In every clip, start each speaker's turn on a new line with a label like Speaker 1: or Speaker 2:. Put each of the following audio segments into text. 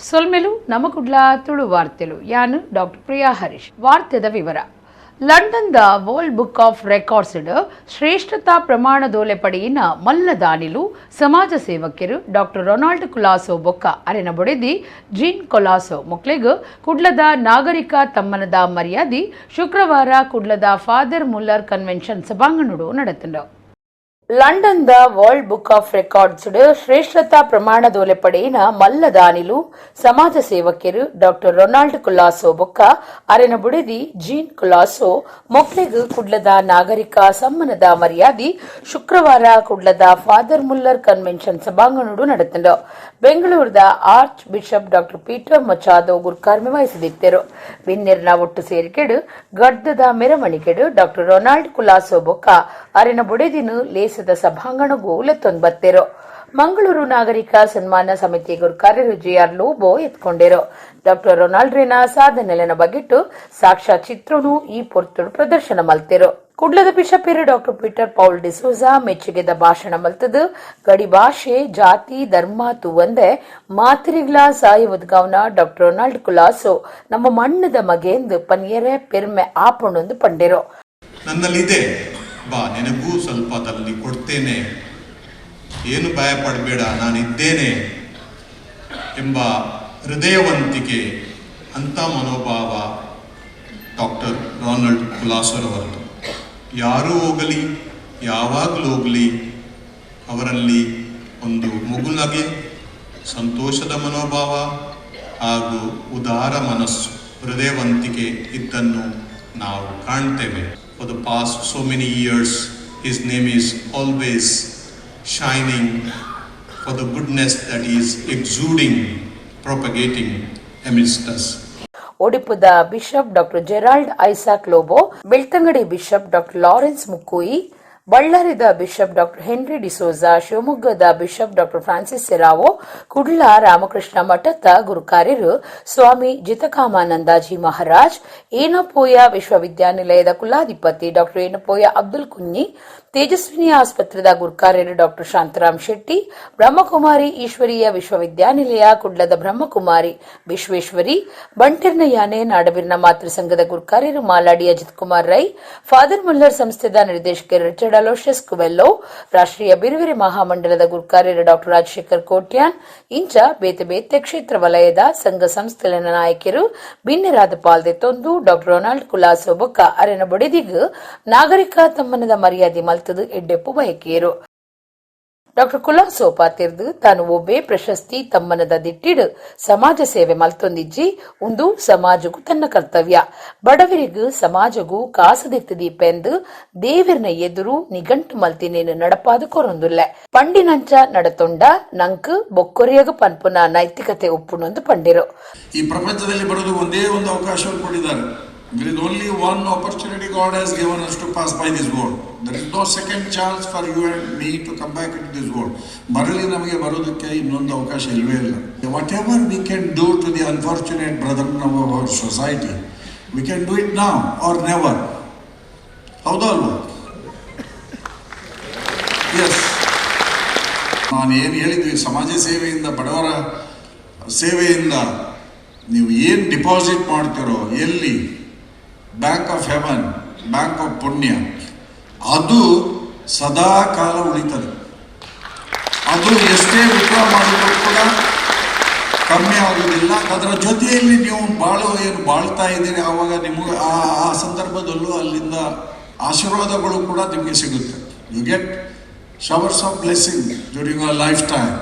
Speaker 1: ಸೊಲ್ಮೆಲು. ನಮಕುಡ್ಲ ತುಳು ವಾರ್ತೆಲು. ಯಾನು ಡಾಕ್ಟರ್ ಪ್ರಿಯಾ ಹರೀಶ್. ವಾರ್ತೆದ ವಿವರ. ಲಂಡನ್ದ ವರ್ಲ್ಡ್ ಬುಕ್ ಆಫ್ ರೆಕಾರ್ಡ್ಸ್ ಶ್ರೇಷ್ಠತಾ ಪ್ರಮಾಣದೋಲೆ ಪಡೆಯಿನ ಮಲ್ಲದಾನಿಲು, ಸಮಾಜ ಸೇವಕರು ಡಾಕ್ಟರ್ ರೊನಾಲ್ಡ್ ಕುಲಾಸೋ ಬೊಕ್ಕ ಅರೆನ ಬೊಡೆದಿ ಜೀನ್ ಕೊಲಾಸೋ ಮೊಕ್ಲೆಗ್ ಕುಡ್ಲದ ನಾಗರಿಕ ತಮ್ಮನದ ಮರ್ಯಾದೆ ಶುಕ್ರವಾರ ಕುಡ್ಲದ ಫಾದರ್ ಮುಲ್ಲರ್ ಕನ್ವೆನ್ಷನ್ ಸಭಾಂಗಣಡು ನಡತುಂಡು. London the world book of records ಶ್ರೇಷ್ಠತಾ ಪ್ರಮಾಣದೋಲೆ ಪಡೆಯಿನ ಮಲ್ಲದಾನಿಲು, ಸಮಾಜ ಸೇವಕರು ಡಾಕ್ಟರ್ ರೊನಾಲ್ಡ್ ಕುಲಾಸೋ ಬೊಕ್ಕ ಅರೆನ ಬುಡೆದಿ ಜೀನ್ ಕುಲಾಸೋ ಮೊಕ್ಲೆಗ್ ಕುಡ್ಲದ ನಾಗರಿಕ ಸಮ್ಮಾನದ ಮರ್ಯಾದೆ ಶುಕ್ರವಾರ ಕುಡ್ಲದ ಫಾದರ್ ಮುಲ್ಲರ್ ಕನ್ವೆನ್ಷನ್ ಸಭಾಂಗಣಡು ನಡತುಂಡು. ಬೆಂಗಳೂರದ arch bishop doctor Peter Machado ಗುರ್ಕಾರ್ಮೆ ವಹಿಸಿದಿತ್ತೆರು. ಬಿನ್ನೆರ್ನ ಒಟ್ಟು ಸೇರಿಕೆಡು ಗಡ್ಡದ ಮೆರವಣಿಗೆಡು ಡಾಕ್ಟರ್ ರೊನಾಲ್ಡ್ ಕುಲಾಸೋ ಬೊಕ್ಕ ಅರೆನ ಬುಡೆದಿನು ಲೇಸದ ಸಭಾಂಗಣಗೂ ಲೆತ್ತೊಂದು ಬತ್ತೆರು. ಮಂಗಳೂರು ನಾಗರಿಕ ಸನ್ಮಾನ ಸಮಿತಿ ಗುರ್ಕಾರ್ಯರು ಜಿಆರ್ ಲೋಬೋ ಎತ್ಕೊಂಡಿರು. ಡಾಕ್ಟರ್ ರೊನಾಲ್ಡ್ರೇನ ಸಾಧನೆಲೆನ ಬಗ್ಗಿಟ್ಟು ಸಾಕ್ಷ್ಯ ಚಿತ್ರನು ಈ ಪೊರ್ತುಡು ಪ್ರದರ್ಶನ ಮಲ್ತೆರು. ಕುಡ್ಲದ ಬಿಷಪೇರು ಡಾಕ್ಟರ್ ಪೀಟರ್ ಪೌಲ್ ಡಿಸೋಜಾ ಮೆಚ್ಚುಗೆದ ಭಾಷಣ ಮಲ್ತದು, ಗಡಿ, ಭಾಷೆ, ಜಾತಿ, ಧರ್ಮ ತೂವಂದೆ ಮಾತರಿಗ್ಲಾ ಸಾಯ ಒದಗಾವ್ನ ಡಾಕ್ಟರ್ ರೊನಾಲ್ಡ್ ಕುಲಾಸೋ ನಮ್ಮ ಮಣ್ಣದ ಮಗೆಂದು ಪನ್ಯರೆ ಪೆರ್ಮೆ ಆಪುಂಡೊಂದು ಪಂಡೆರು.
Speaker 2: ನನ್ನಲ್ಲಿದೆ, ಬಾ, ನಿನಗೂ ಸ್ವಲ್ಪ ಅದರಲ್ಲಿ ಕೊಡ್ತೇನೆ, ಏನು ಭಯ ಪಡಬೇಡ, ನಾನಿದ್ದೇನೆ ಎಂಬ ಹೃದಯವಂತಿಕೆ, ಅಂಥ ಮನೋಭಾವ ಡಾಕ್ಟರ್ ರಾನಲ್ಡ್ ಕುಲಾಸರವರದು. ಯಾರೂ ಹೋಗಲಿ, ಯಾವಾಗಲೂ ಹೋಗಲಿ, ಅವರಲ್ಲಿ ಒಂದು ಮುಗುನಗೆ, ಸಂತೋಷದ ಮನೋಭಾವ ಹಾಗೂ ಉದಾರ ಮನಸ್ಸು, ಹೃದಯವಂತಿಕೆ ಇದ್ದನ್ನು ನಾವು ಕಾಣ್ತೇವೆ. For the past so many years, his name is always shining for the goodness that is exuding, propagating amidst us.
Speaker 1: ಒಡಿಪುದ bishop doctor Gerald Isaac Lobo, Belthangady bishop doctor Lawrence Mukkuzhy, ಬಳ್ಳಾರಿದ bishop doctor henry D'Souza, ಶಿವಮೊಗ್ಗದ bishop doctor Francis Serrao, Kudla Ramakrishna ಮಠದ ಗುರುಕಾರ್ಯರು ಸ್ವಾಮಿ ಜಿತಕಾಮಾನಂದಾಜಿ ಮಹಾರಾಜ್, ಏನಪೋಯ ವಿಶ್ವವಿದ್ಯಾನಿಲಯದ ಕುಲಾಧಿಪತಿ doctor Yenepoya Abdul Kunhi, Tejaswini ಆಸ್ಪತ್ರೆದ ಗುರುಕಾರ್ಯರು doctor Shantaram Shetty, Brahmakumari Ishwariya Vishwavidyanilaya ಕುಡ್ಲದ ಬ್ರಹ್ಮಕುಮಾರಿ ವಿಶ್ವೇಶ್ವರಿ, ಬಂಟಿರ್ನ ಯಾನೆ ನಾಡಬಿರ್ನ ಮಾತೃ ಸಂಘದ ಗುರುಕಾರ್ಯರು ಮಾಲಾಡಿ ಅಜಿತ್ ಕುಮಾರ್ ರೈ, ಫಾದರ್ ಮುಲ್ಲರ್ ಸಂಸ್ಥೆದ ನಿರ್ದೇಶಕರು ರಿಚರ್ಡ್ ಅಲೋಷಿಯಸ್ ಕುವೆಲ್ಲೋ, ರಾಷ್ಟ್ರೀಯ ಬಿರುವೆರೆ ಮಹಾಮಂಡಲದ ಗುರುಕಾರ್ಯರು ಡಾಕ್ಟರ್ ರಾಜಶೇಖರ್ ಕೋಟ್ಯಾನ್, ಇಂಚ ಬೇತೆ ಬೇತೆ ಕ್ಷೇತ್ರ ವಲಯದ ಸಂಘ ಸಂಸ್ಥೆಗಳ ನಾಯಕರು ಬಿನ್ನೆರಾದ ಪಾಲ್ದೆತ್ತೊಂದು ಡಾಕ್ಟರ್ ರೊನಾಲ್ಡ್ ಕುಲಾಸೋ ಬೊಕ್ಕ ಅರೆನ ಬೊಡೆದಿಗ್ ನಾಗರಿಕ ತಮ್ಮನದ ಮರ್ಯಾದೆ ಮಲ್ತದು ಎಡ್ಡೆಪ್ಪು ಬಯಕಿಯರು. ಡಾಕ್ಟರ್ ಕುಲಾಸೋ ಪಾತೆರ್ದು, ತಾನು ಒಬ್ಬೇ ಪ್ರಶಸ್ತಿ ತಮ್ಮನದ ದಿಟ್ಟಿಡು ಸಮಾಜ ಸೇವೆ ಮಲ್ತೊಂದಿಜ್ಜಿ, ಉಂದು ಸಮಾಜಗೂ ತನ್ನ ಕರ್ತವ್ಯ. ಬಡವರಿಗೂ ಸಮಾಜಗೂ ಕಾಸದಿತ್ತು ದೀಪೆಂದು ದೇವಿರ್ನ ಎದುರು ನಿಗಂಟು ಮಲ್ತಿನೇನು ನಡಪಾದು ಕೊರೊಂದುಲ್ಲೆ. ಪಂಡಿನಂಚ ನಡತೊಂಡ ನಂಕ್ ಬೊಕ್ಕೊರಿಯಗ ಪನ್ಪುನ ನೈತಿಕತೆ ಉಪ್ಪುನೊಂದು ಪಂಡಿರು.
Speaker 3: ಈ ಪ್ರಪಂಚದಲ್ಲಿ ಬರೋದು ಒಂದೇ ಒಂದು ಅವಕಾಶವನ್ನು ಕೊಟ್ಟಿದ್ದಾರೆ. There is only one opportunity God has given us to pass by this world. There is no second chance for you and me to come back in this world. ಮರಳಿ ನಮಗೆ ಬರೋದಕ್ಕೆ ಇನ್ನೊಂದು ಅವಕಾಶ ಇಲ್ವೇ ಇಲ್ಲ. Whatever we can do to the unfortunate brother of our society, we can do it now or never. ಹೌದಾ ಅಲ್ವಾ? S. ನಾನು ಏನು ಹೇಳಿದ್ವಿ, ಸಮಾಜ ಸೇವೆಯಿಂದ, ಬಡವರ ಸೇವೆಯಿಂದ ನೀವು ಏನು ಡಿಪಾಸಿಟ್ ಮಾಡ್ತೀರೋ, ಎಲ್ಲಿ? Bank of heaven, bank of ಪುಣ್ಯ. ಅದು ಸದಾ ಕಾಲ ಉಳಿತದೆ. ಅದು ಎಷ್ಟೇ ವಿಡ್ರಾ ಮಾಡಿದ್ರು ಕೂಡ ಕಮ್ಮಿ ಆಗೋದಿಲ್ಲ. ಅದರ ಜೊತೆಯಲ್ಲಿ ನೀವು ಬಾಳು ಏನು ಬಾಳ್ತಾ ಇದ್ದೀರಿ, ಆವಾಗ ನಿಮಗೆ ಆ ಆ ಸಂದರ್ಭದಲ್ಲೂ ಅಲ್ಲಿಂದ ಆಶೀರ್ವಾದಗಳು ಕೂಡ ನಿಮಗೆ ಸಿಗುತ್ತೆ. You get showers of blessing during your life time.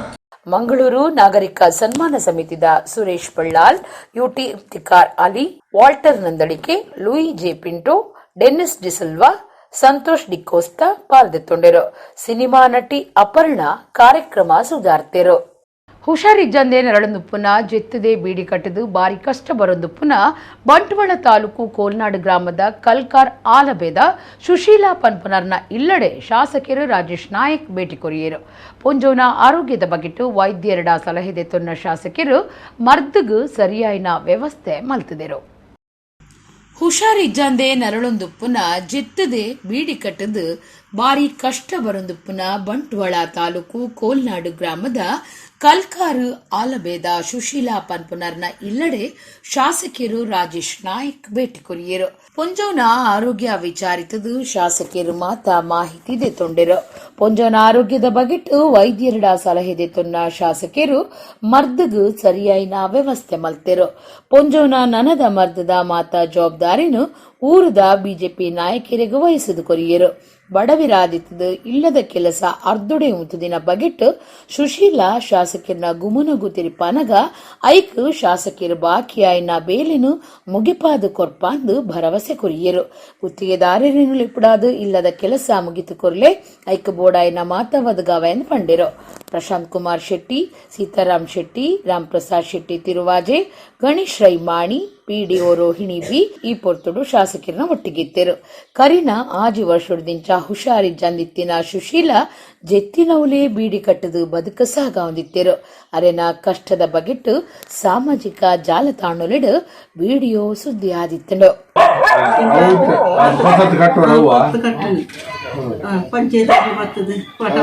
Speaker 1: Mangaluru ನಾಗರಿಕ ಸನ್ಮಾನ ಸಮಿತಿದ Suresh Ballal, UT Iftikar Ali, Walter Nandalike, Louis J Pinto, Dennis D'Silva, Santosh D'Costa ಪಾಲ್ದೆತ್ತೊಂಡೆರು. ಸಿನಿಮಾ ನಟಿ ಅಪರ್ಣಾ ಕಾರ್ಯಕ್ರಮ ಸುಧಾರ್ತೆರು. ಹುಷಾರಿಜ್ಜಂದೆ ನರಳೊಂದುಪ್ಪುನ, ಜೆತ್ತದೆ ಬೀಡಿ ಕಟ್ಟದು ಬಾರಿ ಕಷ್ಟ ಬರೊಂದುಪ್ಪುನ ಬಂಟ್ವಾಳ ತಾಲೂಕು ಕೋಲ್ನಾಡು ಗ್ರಾಮದ ಕಲ್ಕಾರ್ ಆಲಬೇದ ಸುಶೀಲಾ ಪನ್ಪುನರ್ನ ಇಲ್ಲಡೆ ಶಾಸಕರು ರಾಜೇಶ್ ನಾಯಕ್ ಭೇಟಿ ಕೊರಿಯರು. ಪೊಂಜೋನ ಆರೋಗ್ಯದ ಬಗೆಟು ವೈದ್ಯರಡ ಸಲಹೆ ದೆತ್ತೊನ್ನ ಶಾಸಕರು ಮರ್ದುಗು ಸರಿಯಾಯಿನ ವ್ಯವಸ್ಥೆ ಮಲ್ತದೆರು. ಹುಷಾರಿಜ್ಜಂದೆ ನರಳೊಂದುಪ್ಪುನ, ಜೆತ್ತದೆ ಬೀಡಿ ಕಟ್ಟದು ಬಾರಿ ಕಷ್ಟ ಬರೊಂದುಪ್ಪುನ ಬಂಟ್ವಾಳ ತಾಲೂಕು ಕೋಲ್ನಾಡು ಗ್ರಾಮದ ಕಲ್ಕಾರು ಆಲಬೇದ ಸುಶೀಲಾ ಪನ್ಪುನರ್ನ ಇಲ್ಲಡೆ ಶಾಸಕೆರು ರಾಜೇಶ್ ನಾಯ್ಕ್ ಭೇಟಿ ಕೊರಿಯೆರು. ಪೊಂಜೋನ ಆರೋಗ್ಯ ವಿಚಾರಿತದು ಶಾಸಕೆರು ಮಾತ ಮಾಹಿತಿ ದೆತೊಂಡೆರು. ಪೊಂಜೋನ ಆರೋಗ್ಯದ ಬಗೆಟ್ ವೈದ್ಯರುಡ ಸಲಹೆ ದೆತೊನ್ನ ಶಾಸಕೆರು ಮರ್ದಗು ಸರಿಯಾಯಿನ ವ್ಯವಸ್ಥೆ ಮಲ್ತೆರು. ಪೊಂಜೋನ ನನದ ಮರ್ದದ ಮಾತ ಜವಾಬ್ದಾರಿನು ಊರುದ ಬಿಜೆಪಿ ನಾಯಕರಿಗೆ ವಹಿಸಿದು ಕೊರಿಯೆರು. ಬಡವಿರಾದಿತ್ತದು ಇಲ್ಲದ ಕೆಲಸ ಅರ್ಧೊಡೆ ಉಂತುದಿನ ಬಗೆಟ್ ಸುಶೀಲಾ ಶಾಸಕರ್ನ ಗುಮನಗು ತಿರಿಪಾನಗ ಐಕ್ ಶಾಸಕರು ಬಾಕಿಯಾಯಿನ ಬೇಲಿನು ಮುಗಿಪಾದು ಕೊರ್ಪಾಂದು ಭರವಸೆ ಕೊರಿಯೆರು. ಗುತ್ತಿಗೆದಾರರೇನು ಲಿಪುಡಾದು ಇಲ್ಲದ ಕೆಲಸ ಮುಗಿತು ಕೊರ್ಲೆ, ಐಕ್ ಬೋಡಾಯಿನ ಮಾತ ಒದಗಾವೆಂದು ಪಂಡೆರು. ಪ್ರಶಾಂತ್ ಕುಮಾರ್ ಶೆಟ್ಟಿ, ಸೀತಾರಾಮ್ ಶೆಟ್ಟಿ, ರಾಮ್ ಪ್ರಸಾದ್ ಶೆಟ್ಟಿ ತಿರುವಾಜೆ, ಗಣೇಶ್ ರೈ ಮಾಣಿ, ಪಿಡಿಒ ರೋಹಿಣಿ ಬಿ ಈ ಪೊರ್ತುಡು ಶಾಸಕರನ್ನ ಒಟ್ಟಿಗಿತ್ತೆರು. ಕರಿನ 6 ವರ್ಷದಿಂಚ ಹುಷಾರಿಜ್ಜಂದಿತ್ತಿನ ಸುಶೀಲಾ ಜೆತ್ತಿನವುಲೇ ಬೀಡಿ ಕಟ್ಟದು ಬದುಕ ಸಾಗಾವಂದಿತ್ತೆರು. ಅರೆನ ಕಷ್ಟದ ಬಗೆಟ್ಟು ಸಾಮಾಜಿಕ ಜಾಲತಾಣೊಲೆಡ್ ವಿಡಿಯೋ ಸುದ್ದಿ ಆದಿತ್ತಂಡು.
Speaker 4: ಹೊಸತು ಕಟ್ಟುವ ಅವ್ವ.
Speaker 5: ಪಂಚಾಯತ್ ಬರ್ತದೆ, ಪಾಠ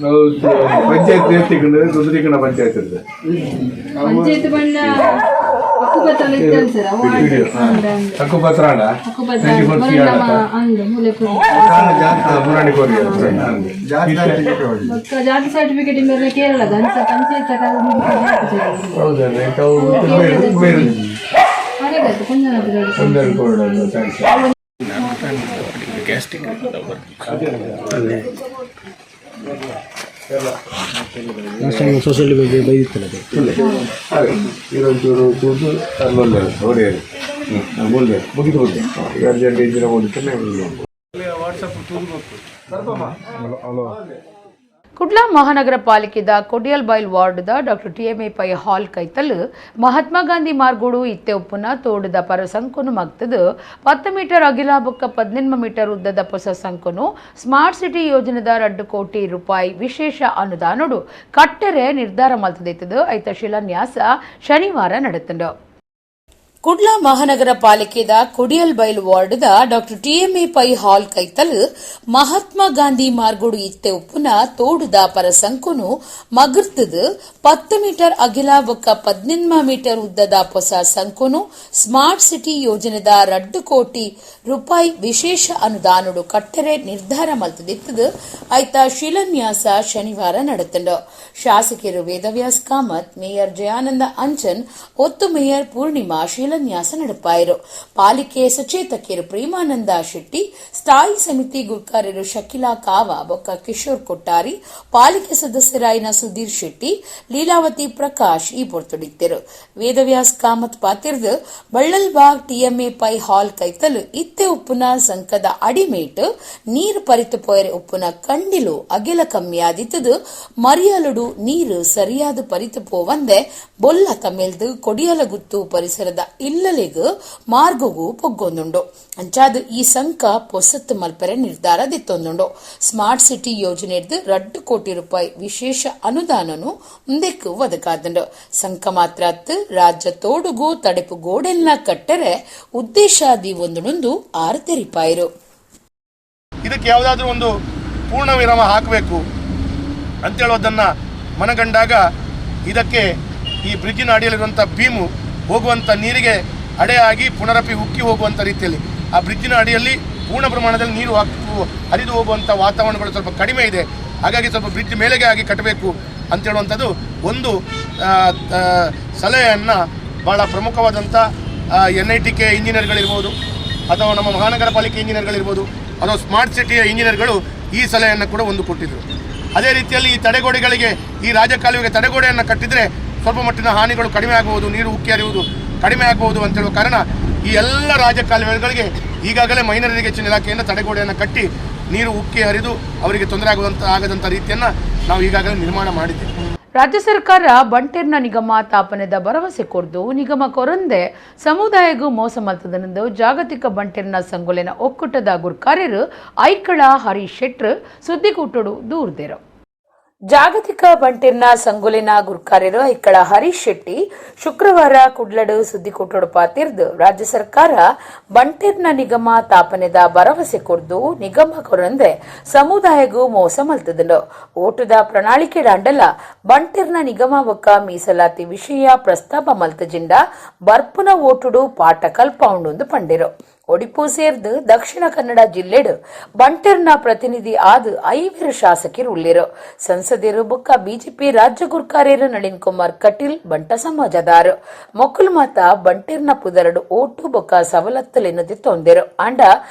Speaker 4: ಹೌದು, ಪಂಚಾಯತ್ ತಿಂಗಳು ದುಂದ್ರಿಕಣ ಪಂಚಾಯತ್ ಇರ್ತದೆ.
Speaker 6: ಪಂಚಾಯತ್ ಬಣ್ಣ ಹಕ್ಕುಪತ್ರ ಇತ್ತಲ್ಲ ಸರ್ ಅವು.
Speaker 4: ಹಕ್ಕುಪತ್ರ ಅಲ್ಲ.
Speaker 6: ಹಕ್ಕುಪತ್ರ.
Speaker 4: 94 ಸಿ ಅಲ್ಲ.
Speaker 6: ಅಂದು ಮೂಲೆ.
Speaker 4: ಮುರಾಣಿ ಕೋರಿ.
Speaker 6: ಬೊಕ್ಕ ಜಾತಿ ಸರ್ಟಿಫಿಕೇಟ್ ಇಂಬರ್ನ ಕೇರಳದ ಅಂಚ ಪಂಚಾಯತ್.
Speaker 4: ಹೌದಲ್ಲ? ಬೇರೆ
Speaker 6: ಮನೆಗಾಯ್ತು ಕುಂಜನ.
Speaker 4: ಒಂದೆರಡು ಕೋಡಿ, thanks.
Speaker 7: Social ಬಗ್ಗೆ ಬೈದಿತ್ತಲ್ಲ ಅದೇ.
Speaker 4: ಅದೇ ಇದೊಂಚೂರು ಕೂತು ಅಲ್ಲೊಂದು ಹೊಡೆಯರು ಮುಲ್ಲೆ ಮುಗಿದು ಹೋಗಿ ಈಗ ಅರ್ಜೆಂಟ್ ಇಂಜಿನ ಓದಿತಾನೆ. ಹಲೋ.
Speaker 1: ಕುಡ್ಲ ಮಹಾನಗರ ಪಾಲಿಕೆದ Kodialbail ವಾರ್ಡ್ದ doctor TMA pi hall ಕೈತಲ್ ಮಹಾತ್ಮ ಗಾಂಧಿ ಮಾರ್ಗೋಡು ಇತ್ತೆ ಉಪ್ಪುನ ತೋಡುದ ಪರ ಸಂಕುನು ಮಗ್ತದು 10 ಮೀಟರ್ ಅಗಿಲ ಬೊಕ್ಕ 18 ಮೀಟರ್ ಉದ್ದದ ಹೊಸ ಸಂಕುನು ಸ್ಮಾರ್ಟ್ ಸಿಟಿ ಯೋಜನೆದ 2 ಕೋಟಿ ರೂಪಾಯಿ ವಿಶೇಷ ಅನುದಾನಡು ಕಟ್ಟರೆ ನಿರ್ಧಾರ ಮಲ್ತದಿತ್ತದು. ಐತ ಶಿಲಾನ್ಯಾಸ ಶನಿವಾರ ನಡೆತಂಡು. ಕುಡ್ಲ ಮಹಾನಗರ ಪಾಲಿಕೆದ Kodialbail ವಾರ್ಡ್ದ doctor TMA pi hall ಕೈತಲ್ ಮಹಾತ್ಮ ಗಾಂಧಿ ಮಾರ್ಗೋಡು ಇತ್ತೆ ಉಪ್ಪುನ ತೋಡುದ ಪರ ಸಂಕುನು ಮಗುರ್ತದು 10 ಮೀಟರ್ ಅಗಿಲ ಬೊಕ್ಕ 18 ಮೀಟರ್ ಉದ್ದದ ಹೊಸ ಸಂಕುನು ಸ್ಮಾರ್ಟ್ ಸಿಟಿ ಯೋಜನೆದ 2 ಕೋಟಿ ರೂಪಾಯಿ ವಿಶೇಷ ಅನುದಾನಡು ಕಟ್ಟರೆ ನಿರ್ಧಾರ ಮಲ್ತದಿತ್ತದು. ಐತ ಶಿಲಾನ್ಯಾಸ ಶನಿವಾರ ನಡೆತಂಡು. ಶಾಸಕರು ವೇದವ್ಯಾಸ್ ಕಾಮತ್, ಮೇಯರ್ ಜಯಾನಂದ ಅಂಚನ್, ಒತ್ತು ಮೇಯರ್ ಪೂರ್ಣಿಮಾ ಶಿಲಾನ್ಯಾಸ ನಡಪಾಯರು. ಪಾಲಿಕೆ ಸಚೇತಕರು ಪ್ರೇಮಾನಂದ ಶೆಟ್ಟಿ, ಸ್ಥಾಯಿ ಸಮಿತಿ ಗುರ್ಕಾರರು ಶಕಿಲಾ ಕಾವ ಬೊಕ್ಕ ಕಿಶೋರ್ ಕೊಟ್ಟಾರಿ, ಪಾಲಿಕೆ ಸದಸ್ಯರಾಯಿನ ಸುಧೀರ್ ಶೆಟ್ಟಿ, ಲೀಲಾವತಿ ಪ್ರಕಾಶ್ ಈ ಪೊರ್ತುಡಿತ್ತೆರು. ವೇದವ್ಯಾಸ್ ಕಾಮತ್ ಪಾತಿರ್ದು, ಬಳ್ಳಲ್ಬಾಗ್ TMA pi ಹಾಲ್ ಕೈತಲ್ ಇತ್ತೆ ಉಪ್ಪುನ ಸಂಕದ ಅಡಿಮೇಟ್ ನೀರು ಪರಿತು ಪೋಯರೆ ಉಪ್ಪುನ ಕಂಡಿಲು ಅಗೆಲ ಕಮ್ಮಿಯಾದಿತ್ತದು, ಮರಿಯಲುಡು ನೀರು ಸರಿಯಾದ ಪರಿತು ಪೋವಂದೆ ಬೊಲ್ಲ ತಮೆಲ್ದು ಕೊಡಿಯಲಗುತ್ತು ಪರಿಸರದ ಇಲ್ಲಲೆಗ್ ಮಾರ್ಗಗೂ ಪೊಗ್ಗೊಂದುಂಡು. ಅಂಚಾದ್ ಈ ಸಂಕ ಪೊಸತ್ತು ಮಲ್ಪೆರೆ ನಿರ್ಧಾರ ದಿತ್ತೊಂದುಂಡು. ಸ್ಮಾರ್ಟ್ ಸಿಟಿ ಯೋಜನೆರ್ದು 2 ಕೋಟಿ ರೂಪಾಯಿ ವಿಶೇಷ ಅನುದಾನನು ಮುಂದೆಕ್ಕು ಒದಗಾದುಂಡು. ಸಂಕ ಮಾತ್ರ ಅತ್ತು, ರಾಜ್ಯ ತೋಡುಗು ತಡೆಪು ಗೋಡೆಲ್ನ ಕಟ್ಟರೆ ಉದ್ದೇಶ ಒಂದುಂದು ಆರು ತೆರಿಪಾಯಿರು.
Speaker 8: ಇದಕ್ಕೆ ಯಾವುದಾದ್ರೂ ಒಂದು ಪೂರ್ಣ ವಿರಾಮ ಹಾಕಬೇಕು ಅಂತೇಳೋದನ್ನು ಮನಗಂಡಾಗ, ಇದಕ್ಕೆ ಈ ಬ್ರಿಡ್ಜಿನ ಅಡಿಯಲ್ಲಿರುವಂಥ ಬೀಮು ಹೋಗುವಂಥ ನೀರಿಗೆ ಅಡೆಯಾಗಿ ಪುನರಪಿ ಉಕ್ಕಿ ಹೋಗುವಂಥ ರೀತಿಯಲ್ಲಿ, ಆ ಬ್ರಿಡ್ಜಿನ ಅಡಿಯಲ್ಲಿ ಪೂರ್ಣ ಪ್ರಮಾಣದಲ್ಲಿ ನೀರು ಹರಿದು ಹೋಗುವಂಥ ವಾತಾವರಣಗಳು ಸ್ವಲ್ಪ ಕಡಿಮೆ ಇದೆ. ಹಾಗಾಗಿ ಸ್ವಲ್ಪ ಬ್ರಿಡ್ಜ್ ಮೇಲೆಗೆ ಆಗಿ ಕಟ್ಟಬೇಕು ಅಂತೇಳುವಂಥದ್ದು ಒಂದು ಸಲಹೆಯನ್ನು ಭಾಳ ಪ್ರಮುಖವಾದಂಥ ಎನ್ಐಟಿಕೆ ಇಂಜಿನಿಯರ್ಗಳಿರ್ಬೋದು, ಅಥವಾ ನಮ್ಮ ಮಹಾನಗರ ಪಾಲಿಕೆ ಇಂಜಿನಿಯರ್ಗಳಿರ್ಬೋದು, ಅಥವಾ ಸ್ಮಾರ್ಟ್ ಸಿಟಿಯ ಇಂಜಿನಿಯರ್ಗಳು ಈ ಸಲಹೆಯನ್ನು ಕೂಡ ಒಂದು ಕೊಟ್ಟಿದ್ದರು. ಅದೇ ರೀತಿಯಲ್ಲಿ ಈ ತಡೆಗೋಡೆಗಳಿಗೆ, ಈ ರಾಜಕಾಲುವೆಗೆ ತಡೆಗೋಡೆಯನ್ನು ಕಟ್ಟಿದರೆ ಸ್ವಲ್ಪ ಮಟ್ಟಿನ ಹಾನಿಗಳು ಕಡಿಮೆ ಆಗಬಹುದು, ನೀರು ಉಕ್ಕಿ ಹರಿಯುವುದು ಕಡಿಮೆ ಆಗಬಹುದು ಅಂತೇಳುವ ಕಾರಣ ಈ ಎಲ್ಲ ರಾಜಕಾಲುವೆಗಳಿಗೆ ಈಗಾಗಲೇ ಮೈನರ್ ಇರಿಗೇಷನ್ ಇಲಾಖೆಯಿಂದ ತಡೆಗೋಡೆಯನ್ನು ಕಟ್ಟಿ ನೀರು ಉಕ್ಕಿ ಹರಿದು ಅವರಿಗೆ ತೊಂದರೆ ಆಗದಂಥ ರೀತಿಯನ್ನು ನಾವು ಈಗಾಗಲೇ ನಿರ್ಮಾಣ ಮಾಡಿದ್ದೇವೆ.
Speaker 1: ರಾಜ್ಯ ಸರ್ಕಾರ ಬಂಟೆರ್ನ ನಿಗಮ ತಾಪನೆದ ಭರವಸೆ ಕೊರ್ದು ನಿಗಮ ಕೊರಂದೆ ಸಮುದಾಯಗೂ ಮೋಸ ಮಲ್ತದನೆಂದು ಜಾಗತಿಕ ಬಂಟೆರ್ನ ಸಂಗೊಲೆನ ಒಕ್ಕೂಟದ ಗುರ್ಕಾರ್ಯರು ಐಕಳ ಹರೀಶ್ ಶೆಟ್ರ್ ಸುದ್ದಿಗೂಟಡು ದೂರ್ದೆರು. ಜಾಗತಿಕ ಬಂಟಿರ್ನ ಸಂಗೊಲಿನ ಗುರ್ಕಾರ್ಯರು ಐಕ್ಕಳ ಹರೀಶ್ ಶೆಟ್ಟಿ ಶುಕ್ರವಾರ ಕುಡ್ಲಡು ಸುದ್ದಿಕೊಟ್ಟೊಡು ಪಾತಿರ್ದು ರಾಜ್ಯ ಸರ್ಕಾರ ಬಂಟಿರ್ನ ನಿಗಮ ತಾಪನೆದ ಭರವಸೆ ಕೊರ್ದು ನಿಗಮ ಕೊರಂದೆ ಸಮುದಾಯಗೂ ಮೋಸ ಮಲ್ತದಂಡು. ಓಟುದ ಪ್ರಣಾಳಿಕೆ ಡಾಂಡಲ ಬಂಟಿರ್ನ ನಿಗಮ ಬೊಕ್ಕ ಮೀಸಲಾತಿ ವಿಷಯ ಪ್ರಸ್ತಾಪ ಮಲ್ತಜಿಂಡ ಬರ್ಪುನ ಓಟುಡು ಪಾಠ ಕಲ್ಪೌಂಡು ಪಂಡಿರು. ಒಡಿಪು ಸೇರ್ದು ದಕ್ಷಿಣ ಕನ್ನಡ ಜಿಲ್ಲೆಡು ಬಂಟರ್ನ ಪ್ರತಿನಿಧಿ ಆದ್ ಐವರು ಶಾಸಕರು ಉಳ್ಳಿರು. ಸಂಸದರು ಬೊಕ್ಕ ಬಿಜೆಪಿ ರಾಜ್ಯ ಗುರ್ಕಾರ್ಯರು ನಳಿನ್ ಕುಮಾರ್ ಕಟೀಲ್ ಬಂಟ ಸಮಾಜದಾರು. ಮೊಕ್ಕುಲು ಮಾತ ಬಂಟಿರ್ನ ಪುದರಡು ಓಟು ಬೊಕ್ಕ ಸವಲತ್ತುಲೆನ್ನದಿ ತೊಂದೆರು. ಆಂಡ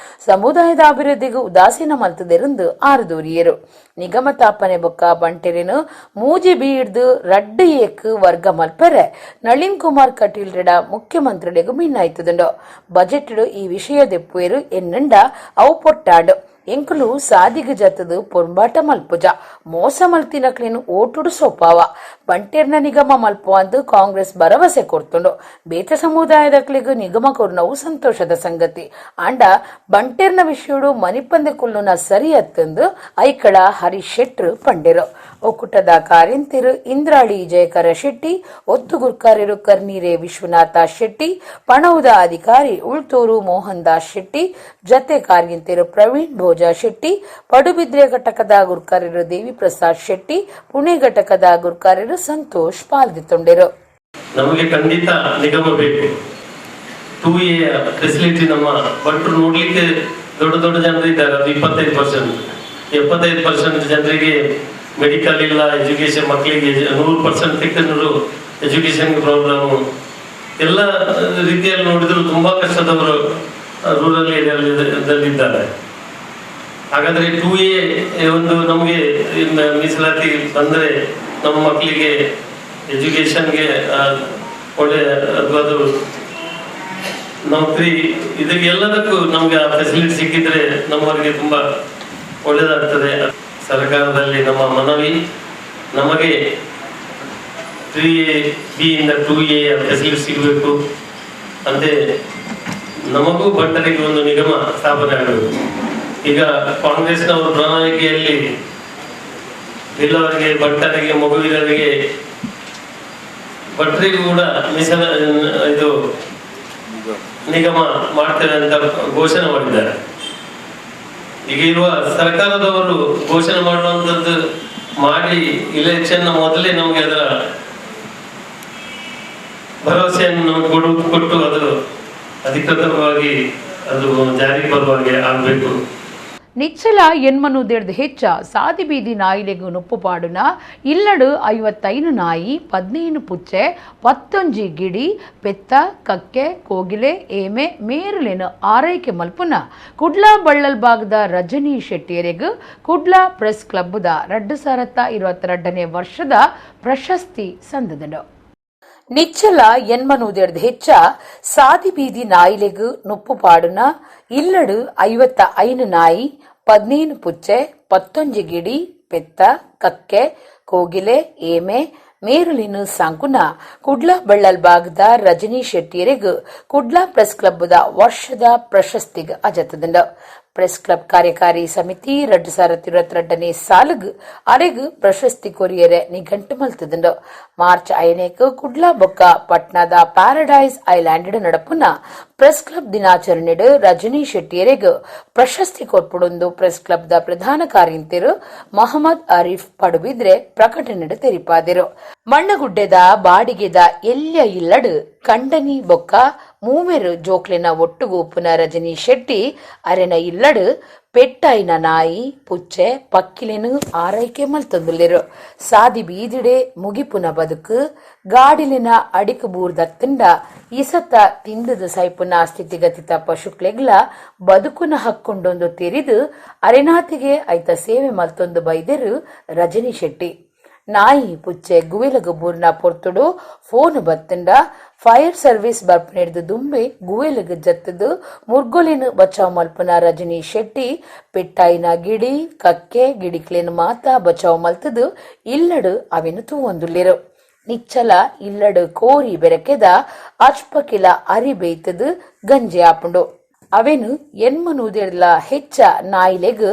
Speaker 1: ಸಮುದಾಯದ ಅಭಿವೃದ್ಧಿಗೂ ಉದಾಸೀನ ಮಲ್ತದೆರಂದು ಆರುದೂರಿಯರು. ನಿಗಮ ತಾಪನೆ ಬೊಕ್ಕ ಬಂಟೆರೆನು ಮೂಜಿ ಬೀಡ್ದು ರಡ್ಡು ಏಕ್ ವರ್ಗ ಮಲ್ಪೆರೆ ನಳಿನ್ ಕುಮಾರ್ ಕಟೀಲ್ ರೆಡ ಮುಖ್ಯಮಂತ್ರಿಗಳಿಗೂ ಮಿನ್ನಾಯ್ತದುಂಡು. ಬಜೆಟ್ ಈ ವಿಷಯ ದೆಪ್ಪುವೆರು ಎನ್ನುಂಡ ಅವು ಪೊಟ್ಟಾಡು. ಎಂಕುಲು ಸಾದಿಗ ಜತದು ಪೊರ್ಂಬಾಟ ಮಲ್ಪುಜ, ಮೋಸ ಮಲ್ತಿನಕ್ಲೇನು ಓಟುಡು ಸೋಪಾವ. ಬಂಟೆರ್ನ ನಿಗಮ ಮಲ್ಪುವಂದು ಕಾಂಗ್ರೆಸ್ ಭರವಸೆ ಕೊರ್ತುಂಡು. ಬೇತ ಸಮುದಾಯದಕ್ಲಿಗೂ ನಿಗಮ ಕೊರ್ನವು ಸಂತೋಷದ ಸಂಗತಿ. ಆಂಡ ಬಂಟೆರ್ನ ವಿಷಯಡು ಮನಿಪಂದೆ ಕುಲ್ಲುನ ಸರಿ ಅತ್ತಂದು ಐಕಳ ಹರೀಶ್ ಶೆಟ್ರು ಪಂಡೆರು. ಒಕ್ಕೂಟದ ಕಾರ್ಯಂತಿರು ಇಂದ್ರಾಳಿ ಜಯಕರ ಶೆಟ್ಟಿ, ಒತ್ತು ಗುರ್ಕಾರ್ಯರು ಕರ್ನೀರೆ ವಿಶ್ವನಾಥ ಶೆಟ್ಟಿ, ಪಣವುದ ಅಧಿಕಾರಿ ಉಳ್ತೂರು ಮೋಹನ್ ದಾಸ್ ಶೆಟ್ಟಿ, ಜತೆ ಕಾರ್ಯಂತಿರು ಪ್ರವೀಣ್ ಭೋಜ ಶೆಟ್ಟಿ, ಪಡುಬಿದ್ರೆ ಘಟಕದ ಗುರ್ಕಾರ್ಯರು ದೇವಿಪ್ರಸಾದ್ ಶೆಟ್ಟಿ, ಪುಣೆ ಘಟಕದ ಗುರ್ಕಾರ್ಯರು ಸಂತೋಷ್ ಪಾಲ್ದಿತ್ತೊಂಡೆರು.
Speaker 5: ನಮಗೆ ಖಂಡಿತ ನಿಗಮ ಬೇಕು. 2A facility. ನಮ್ಮ ಭಟ್ರು ನೋಡ್ಲಿಕ್ಕೆ ದೊಡ್ಡ ದೊಡ್ಡ ಜನರು ಇದ್ದಾರೆ. ಅದು 25%, 75% ಜನರಿಗೆ ಮೆಡಿಕಲ್ ಇಲ್ಲ, ಎಜುಕೇಶನ್ ಮಕ್ಕಳಿಗೆ 100% 100 ಎಜುಕೇಶನ್ ಪ್ರಾಬ್ಲಮ್. ಎಲ್ಲ ರೀತಿಯಲ್ಲಿ ನೋಡಿದ್ರು ತುಂಬಾ ಕಷ್ಟದವರು ರೂರಲ್ ಏರಿಯಾದಲ್ಲಿದ್ದಾರೆ. ಹಾಗಾದ್ರೆ 2A ಒಂದು ನಮಗೆ ಮೀಸಲಾತಿ ಬಂದ್ರೆ ನಮ್ಮ ಮಕ್ಕಳಿಗೆ ಎಜುಕೇಶನ್ಗೆ ಒಳ್ಳೆ ಅಥವಾ ಅದು ನೌಕರಿ, ಇದಕ್ಕೆ ಎಲ್ಲದಕ್ಕೂ ನಮ್ಗೆ ಆ ಫೆಸಿಲಿಟಿ ಸಿಕ್ಕಿದ್ರೆ ನಮ್ಮವರಿಗೆ ತುಂಬಾ ಒಳ್ಳೇದಾಗ್ತದೆ. ಸರ್ಕಾರದಲ್ಲಿ ನಮ್ಮ ಮನವಿ, ನಮಗೆ 3ಎ ಬಿ ಇಂದ 2ಎ ಫೆಸಿಲಿಟಿ ಸಿಗಬೇಕು. ಅಂತೆ ನಮಗೂ ಬಂಟರಿಗೆ ಒಂದು ನಿಗಮ ಸ್ಥಾಪನೆ ಆಗಬೇಕು. ಈಗ ಕಾಂಗ್ರೆಸ್ನವರು ಪ್ರಣಾಳಿಕೆಯಲ್ಲಿ ಬಿಲ್ಲವರಿಗೆ, ಬಂಟರಿಗೆ, ಮೊಗವೀರರಿಗೆ, ಭಟ್ರಿಗೂ ಕೂಡ ಮೀಸಲ ಇದು ನಿಗಮ ಮಾಡ್ತೇವೆ ಅಂತ ಘೋಷಣೆ ಮಾಡಿದ್ದಾರೆ. ಈಗ ಇರುವ ಸರ್ಕಾರದವರು ಘೋಷಣೆ ಮಾಡುವಂತದ್ದು ಮಾಡಿ, ಇಲೆಕ್ಷನ್ ಮೊದಲೇ ನಮಗೆ ಅದರ ಭರವಸೆಯನ್ನು ನಮಗೆ ಕೊಟ್ಟು ಅದು ಅಧಿಕೃತವಾಗಿ ಅದು ಜಾರಿಗೆ ಬರುವ ಹಾಗೆ ಆಗಬೇಕು.
Speaker 1: ನಿಚ್ಚಲ ಎನ್ಮನು ದೇಡ್ದು ಹೆಚ್ಚ ಸಾದಿ ಬೀದಿ ನಾಯಿಲೆಗು ನುಪ್ಪು ಪಾಡುನ ಇಲ್ಲಡು 55 ನಾಯಿ, 15 ಪುಚ್ಚೆ, 11 ಗಿಡಿ, ಪೆತ್ತ, ಕಕ್ಕೆ, ಕೋಗಿಲೆ, ಏಮೆ, ಮೇರುಲೆನು ಆರೈಕೆ ಮಲ್ಪುನ ಕುಡ್ಲ ಬಳ್ಳಲ್ ಭಾಗದ ರಜನಿ ಶೆಟ್ಟಿಯರೆಗ್ ಕುಡ್ಲ ಪ್ರೆಸ್ ಕ್ಲಬ್ದ 2022ನೇ ವರ್ಷದ ಪ್ರಶಸ್ತಿ ಸಂದದನು. ನಿಚ್ಚಲ ಎನ್ಮನೂದೆಡ್ದು ಹೆಚ್ಚ ಸಾದಿ ಬೀದಿ ನಾಯಿಲೆಗು ನುಪ್ಪು ಪಾಡುನ ಇಲ್ಲಡು 55 ನಾಯಿ, 15 ಪುಚ್ಚೆ, 11 ಗಿಡಿ, ಪೆತ್ತ, ಕಕ್ಕೆ, ಕೋಗಿಲೆ, ಏಮೆ, ಮೇರುಲಿನ ಸಾಂಕುನ ಕುಡ್ಲ ಬಳ್ಳಲ್ ಭಾಗದ ರಜನಿ ಶೆಟ್ಟಿಯರಿಗ್ ಕುಡ್ಲ ಪ್ರೆಸ್ ಕ್ಲಬ್ದ ವರ್ಷದ ಪ್ರಶಸ್ತಿಗೆ ಅಜತದಂಡ. ಪ್ರೆಸ್ ಕ್ಲಬ್ ಕಾರ್ಯಕಾರಿ ಸಮಿತಿ 2022ನೇ ಸಾಲಗ್ ಅರೆಗ್ ಪ್ರಶಸ್ತಿ ಕೊರಿಯರೆ ನಿಘಂಟು ಮಲ್ತದಂಡು. ಮಾರ್ಚ್ 5ನೇಕ್ ಕುಡ್ಲ ಬೊಕ್ಕ ಪಟ್ನಾದ ಪ್ಯಾರಡೈಸ್ ಐಲ್ಯಾಂಡ್ ನಡಪುನ ಪ್ರೆಸ್ ಕ್ಲಬ್ ದಿನಾಚರಣೆಡ್ ರಜನಿ ಶೆಟ್ಟಿಯರೆಗ್ ಪ್ರಶಸ್ತಿ ಕೊರ್ಪುಡೊಂದು ಪ್ರೆಸ್ ಕ್ಲಬ್ದ ಪ್ರಧಾನ ಕಾರ್ಯಂತೆರು ಮಹಮ್ಮದ್ ಆರಿಫ್ ಪಡುಬಿದ್ರೆ ಪ್ರಕಟಣೆಡ್ ತೆರಿಪಾದೆರು. ಮಣ್ಣಗುಡ್ಡೆದ ಬಾಡಿಗೆದ ಎಲ್ಯ ಇಲ್ಲಡ್ ಕಂಡನಿ ಬೊಕ್ಕ ಮೂವೆರು ಜೋಕ್ಲೆನ ಒಟ್ಟುಗೂಪುನ ರಜನಿ ಶೆಟ್ಟಿ ಅರೆನ ಇಲ್ಲಡು ಪೆಟ್ಟಾಯಿನ ನಾಯಿ, ಪುಚ್ಚೆ, ಪಕ್ಕಿಲೆನು ಆರೈಕೆ ಮಲ್ತಂದುಲ್ಲೆರು. ಸಾದಿ ಬೀದಿಡೆ ಮುಗಿಪುನ ಬದುಕು, ಗಾಡಿಲಿನ ಅಡಿಕು ಬೂರ್ದತ್ತಂಡ ಇಸತ ತಿಂದದ ಸೈಪುನ ಸ್ಥಿತಿಗತಿತ ಪಶುಕ್ಲೆಗ್ಲ ಬದುಕುನ ಹಕ್ಕೊಂಡೊಂದು ತೆರಿದು ಅರೆನಾತಿಗೆ ಐತ ಸೇವೆ ಮಲ್ತೊಂದು ಬೈದೆರು ರಜನಿ ಶೆಟ್ಟಿ. ನಾಯಿ, ಪುಚ್ಚೆ ಗುವೆಲಗು ಬೂರ್ನ ಪೊರ್ತುಡು ಫೋನ್ ಬತ್ತಂಡ ಫೈರ್ ಸರ್ವಿಸ್ ಬರ್ಪುನೆಡ್ದು ದುಂಬೆ ಗುವೆಲಗು ಜತ್ತದು ಮುರ್ಗೊಲಿನ ಬಚಾವ್ ಮಲ್ಪುನ ರಜನಿ ಶೆಟ್ಟಿ ಪೆಟ್ಟಾಯಿನ ಗಿಡಿ, ಕಕ್ಕೆ, ಗಿಡಿಕ್ಲೇನು ಮಾತ ಬಚಾವ್ ಮಲ್ತದು ಇಲ್ಲಡು ಅವೆನು ತೂವೊಂದುಲ್ಲೆರು. ನಿಚ್ಚಲ ಇಲ್ಲಡು ಕೋರಿ ಬೆರಕೆದ ಅಚ್ಪಕಿಲ ಅರಿ ಬೇಯ್ತದು ಗಂಜಿ ಆಪುಂಡು. ಅವೆನು ಎನ್ಮನೂದೆರ್ಲ ಹೆಚ್ಚ ನಾಯಿಲೆಗ್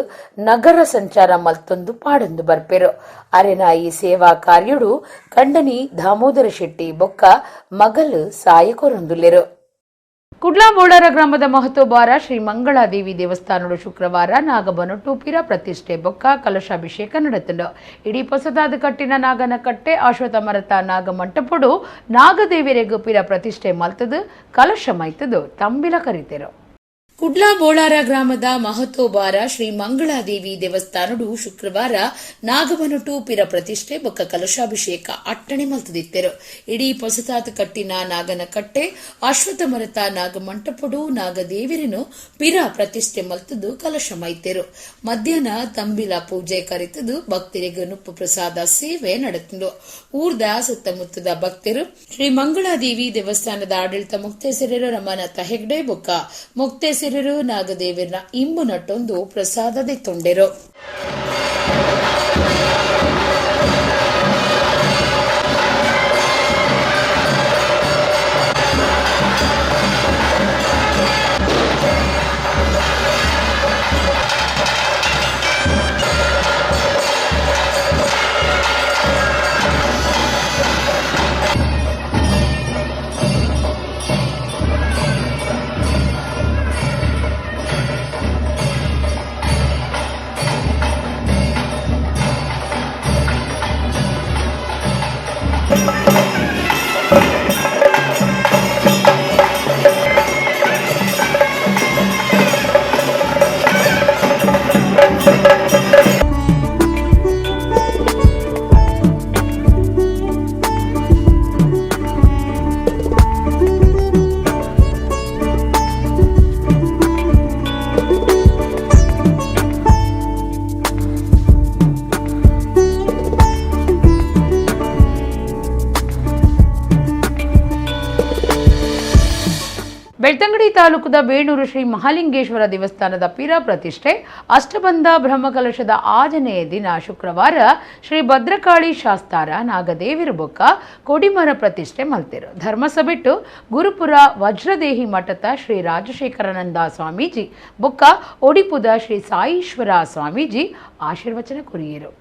Speaker 1: ನಗರ ಸಂಚಾರ ಮಲ್ತೊಂದು ಪಾಡೊಂದು ಬರ್ಪೆರು. ಅರೆನ ಈ ಸೇವಾ ಕಾರ್ಯಡು ಕಂಡನಿ ದಾಮೋದರ ಶೆಟ್ಟಿ ಬೊಕ್ಕ ಮಗಲ್ ಸಾಯ ಕೊರೊಂದುಲ್ಲೆರು. ಕುಡ್ಲಾ ಬೋಳಾರ ಗ್ರಾಮದ ಮಹತೋಬಾರ ಶ್ರೀ ಮಂಗಳಾದೇವಿ ದೇವಸ್ಥಾನಡು ಶುಕ್ರವಾರ ನಾಗಬನೊಟ್ಟು ಪಿರ ಪ್ರತಿಷ್ಠೆ ಬೊಕ್ಕ ಕಲಶಾಭಿಷೇಕ ನಡೆತುಂಡು. ಇಡೀ ಪೊಸದಾದ ಕಟ್ಟಿನ ನಾಗನ ಕಟ್ಟೆ ಅಶ್ವಥ ಮರತ ನಾಗ ಮಂಟಪಡು ನಾಗದೇವಿರೆಗ್ ಪಿರ ಪ್ರತಿಷ್ಠೆ ಮಲ್ತದು ಕಲಶ ಮೈತದು ತಂಬಿಲ ಕರಿತೆರು. ಕುಡ್ಲಾ ಬೋಳಾರ ಗ್ರಾಮದ ಮಹತೋಬಾರ ಶ್ರೀ ಮಂಗಳಾದೇವಿ ದೇವಸ್ಥಾನಡು ಶುಕ್ರವಾರ ನಾಗಬನೊಟ್ಟು ಪಿರ ಪ್ರತಿಷ್ಠೆ ಬೊಕ್ಕ ಕಲಶಾಭಿಷೇಕ ಅಟ್ಟಣೆ ಮಲ್ತದಿತ್ತೆರು. ಇಡೀ ಪೊಸತಾತ್ ಕಟ್ಟಿನ ನಾಗನ ಕಟ್ಟೆ ಅಶ್ವಥ ಮರತ ನಾಗಮಂಟಪಡು ನಾಗದೇವಿರನು ಪಿರ ಪ್ರತಿಷ್ಠೆ ಮಲ್ತದು ಕಲಶ ಮೈತೆರು. ಮಧ್ಯಾಹ್ನ ತಂಬಿಲ ಪೂಜೆ ಕರಿತದು ಭಕ್ತರಿಗೆ ನುಪ್ಪು ಪ್ರಸಾದ ಸೇವೆ ನಡೆತುಂಡು. ಊರ್ದ ಸುತ್ತಮುತ್ತದ ಭಕ್ತರು ಶ್ರೀ ಮಂಗಳಾದೇವಿ ದೇವಸ್ಥಾನದ ಆಡಳಿತ ಮುಕ್ತೇಸರರು ರಮಾನಾಥ ಹೆಗ್ಡೆ ಬೊಕ್ಕ ಮುಕ್ತೇಸರರು ನಾಗದೇವಿನ ಇಂಬು ನಟ್ಟೊಂದು ಪ್ರಸಾದ ದೆತ್ತೊಂಡೆರು. ಬೆಳ್ತಂಗಡಿ ತಾಲೂಕದ ಬೇಣೂರು ಶ್ರೀ ಮಹಾಲಿಂಗೇಶ್ವರ ದೇವಸ್ಥಾನದ ಪೀರ ಪ್ರತಿಷ್ಠೆ ಅಷ್ಟಬಂಧ ಬ್ರಹ್ಮಕಲಶದ ಆಜನೆಯ ದಿನ ಶುಕ್ರವಾರ ಶ್ರೀ ಭದ್ರಕಾಳಿ ಶಾಸ್ತಾರ ನಾಗದೇವಿರ ಬೊಕ್ಕ ಕೊಡಿಮರ ಪ್ರತಿಷ್ಠೆ ಮಲ್ತೆರು. ಧರ್ಮಸಭೆಟ್ಟು ಗುರುಪುರ ವಜ್ರದೇಹಿ ಮಠದ ಶ್ರೀ ರಾಜಶೇಖರಾನಂದ ಸ್ವಾಮೀಜಿ ಬೊಕ್ಕ ಒಡಿಪುದ ಶ್ರೀ ಸಾಯೀಶ್ವರ ಸ್ವಾಮೀಜಿ ಆಶೀರ್ವಚನ ಕೊರಿಯರು.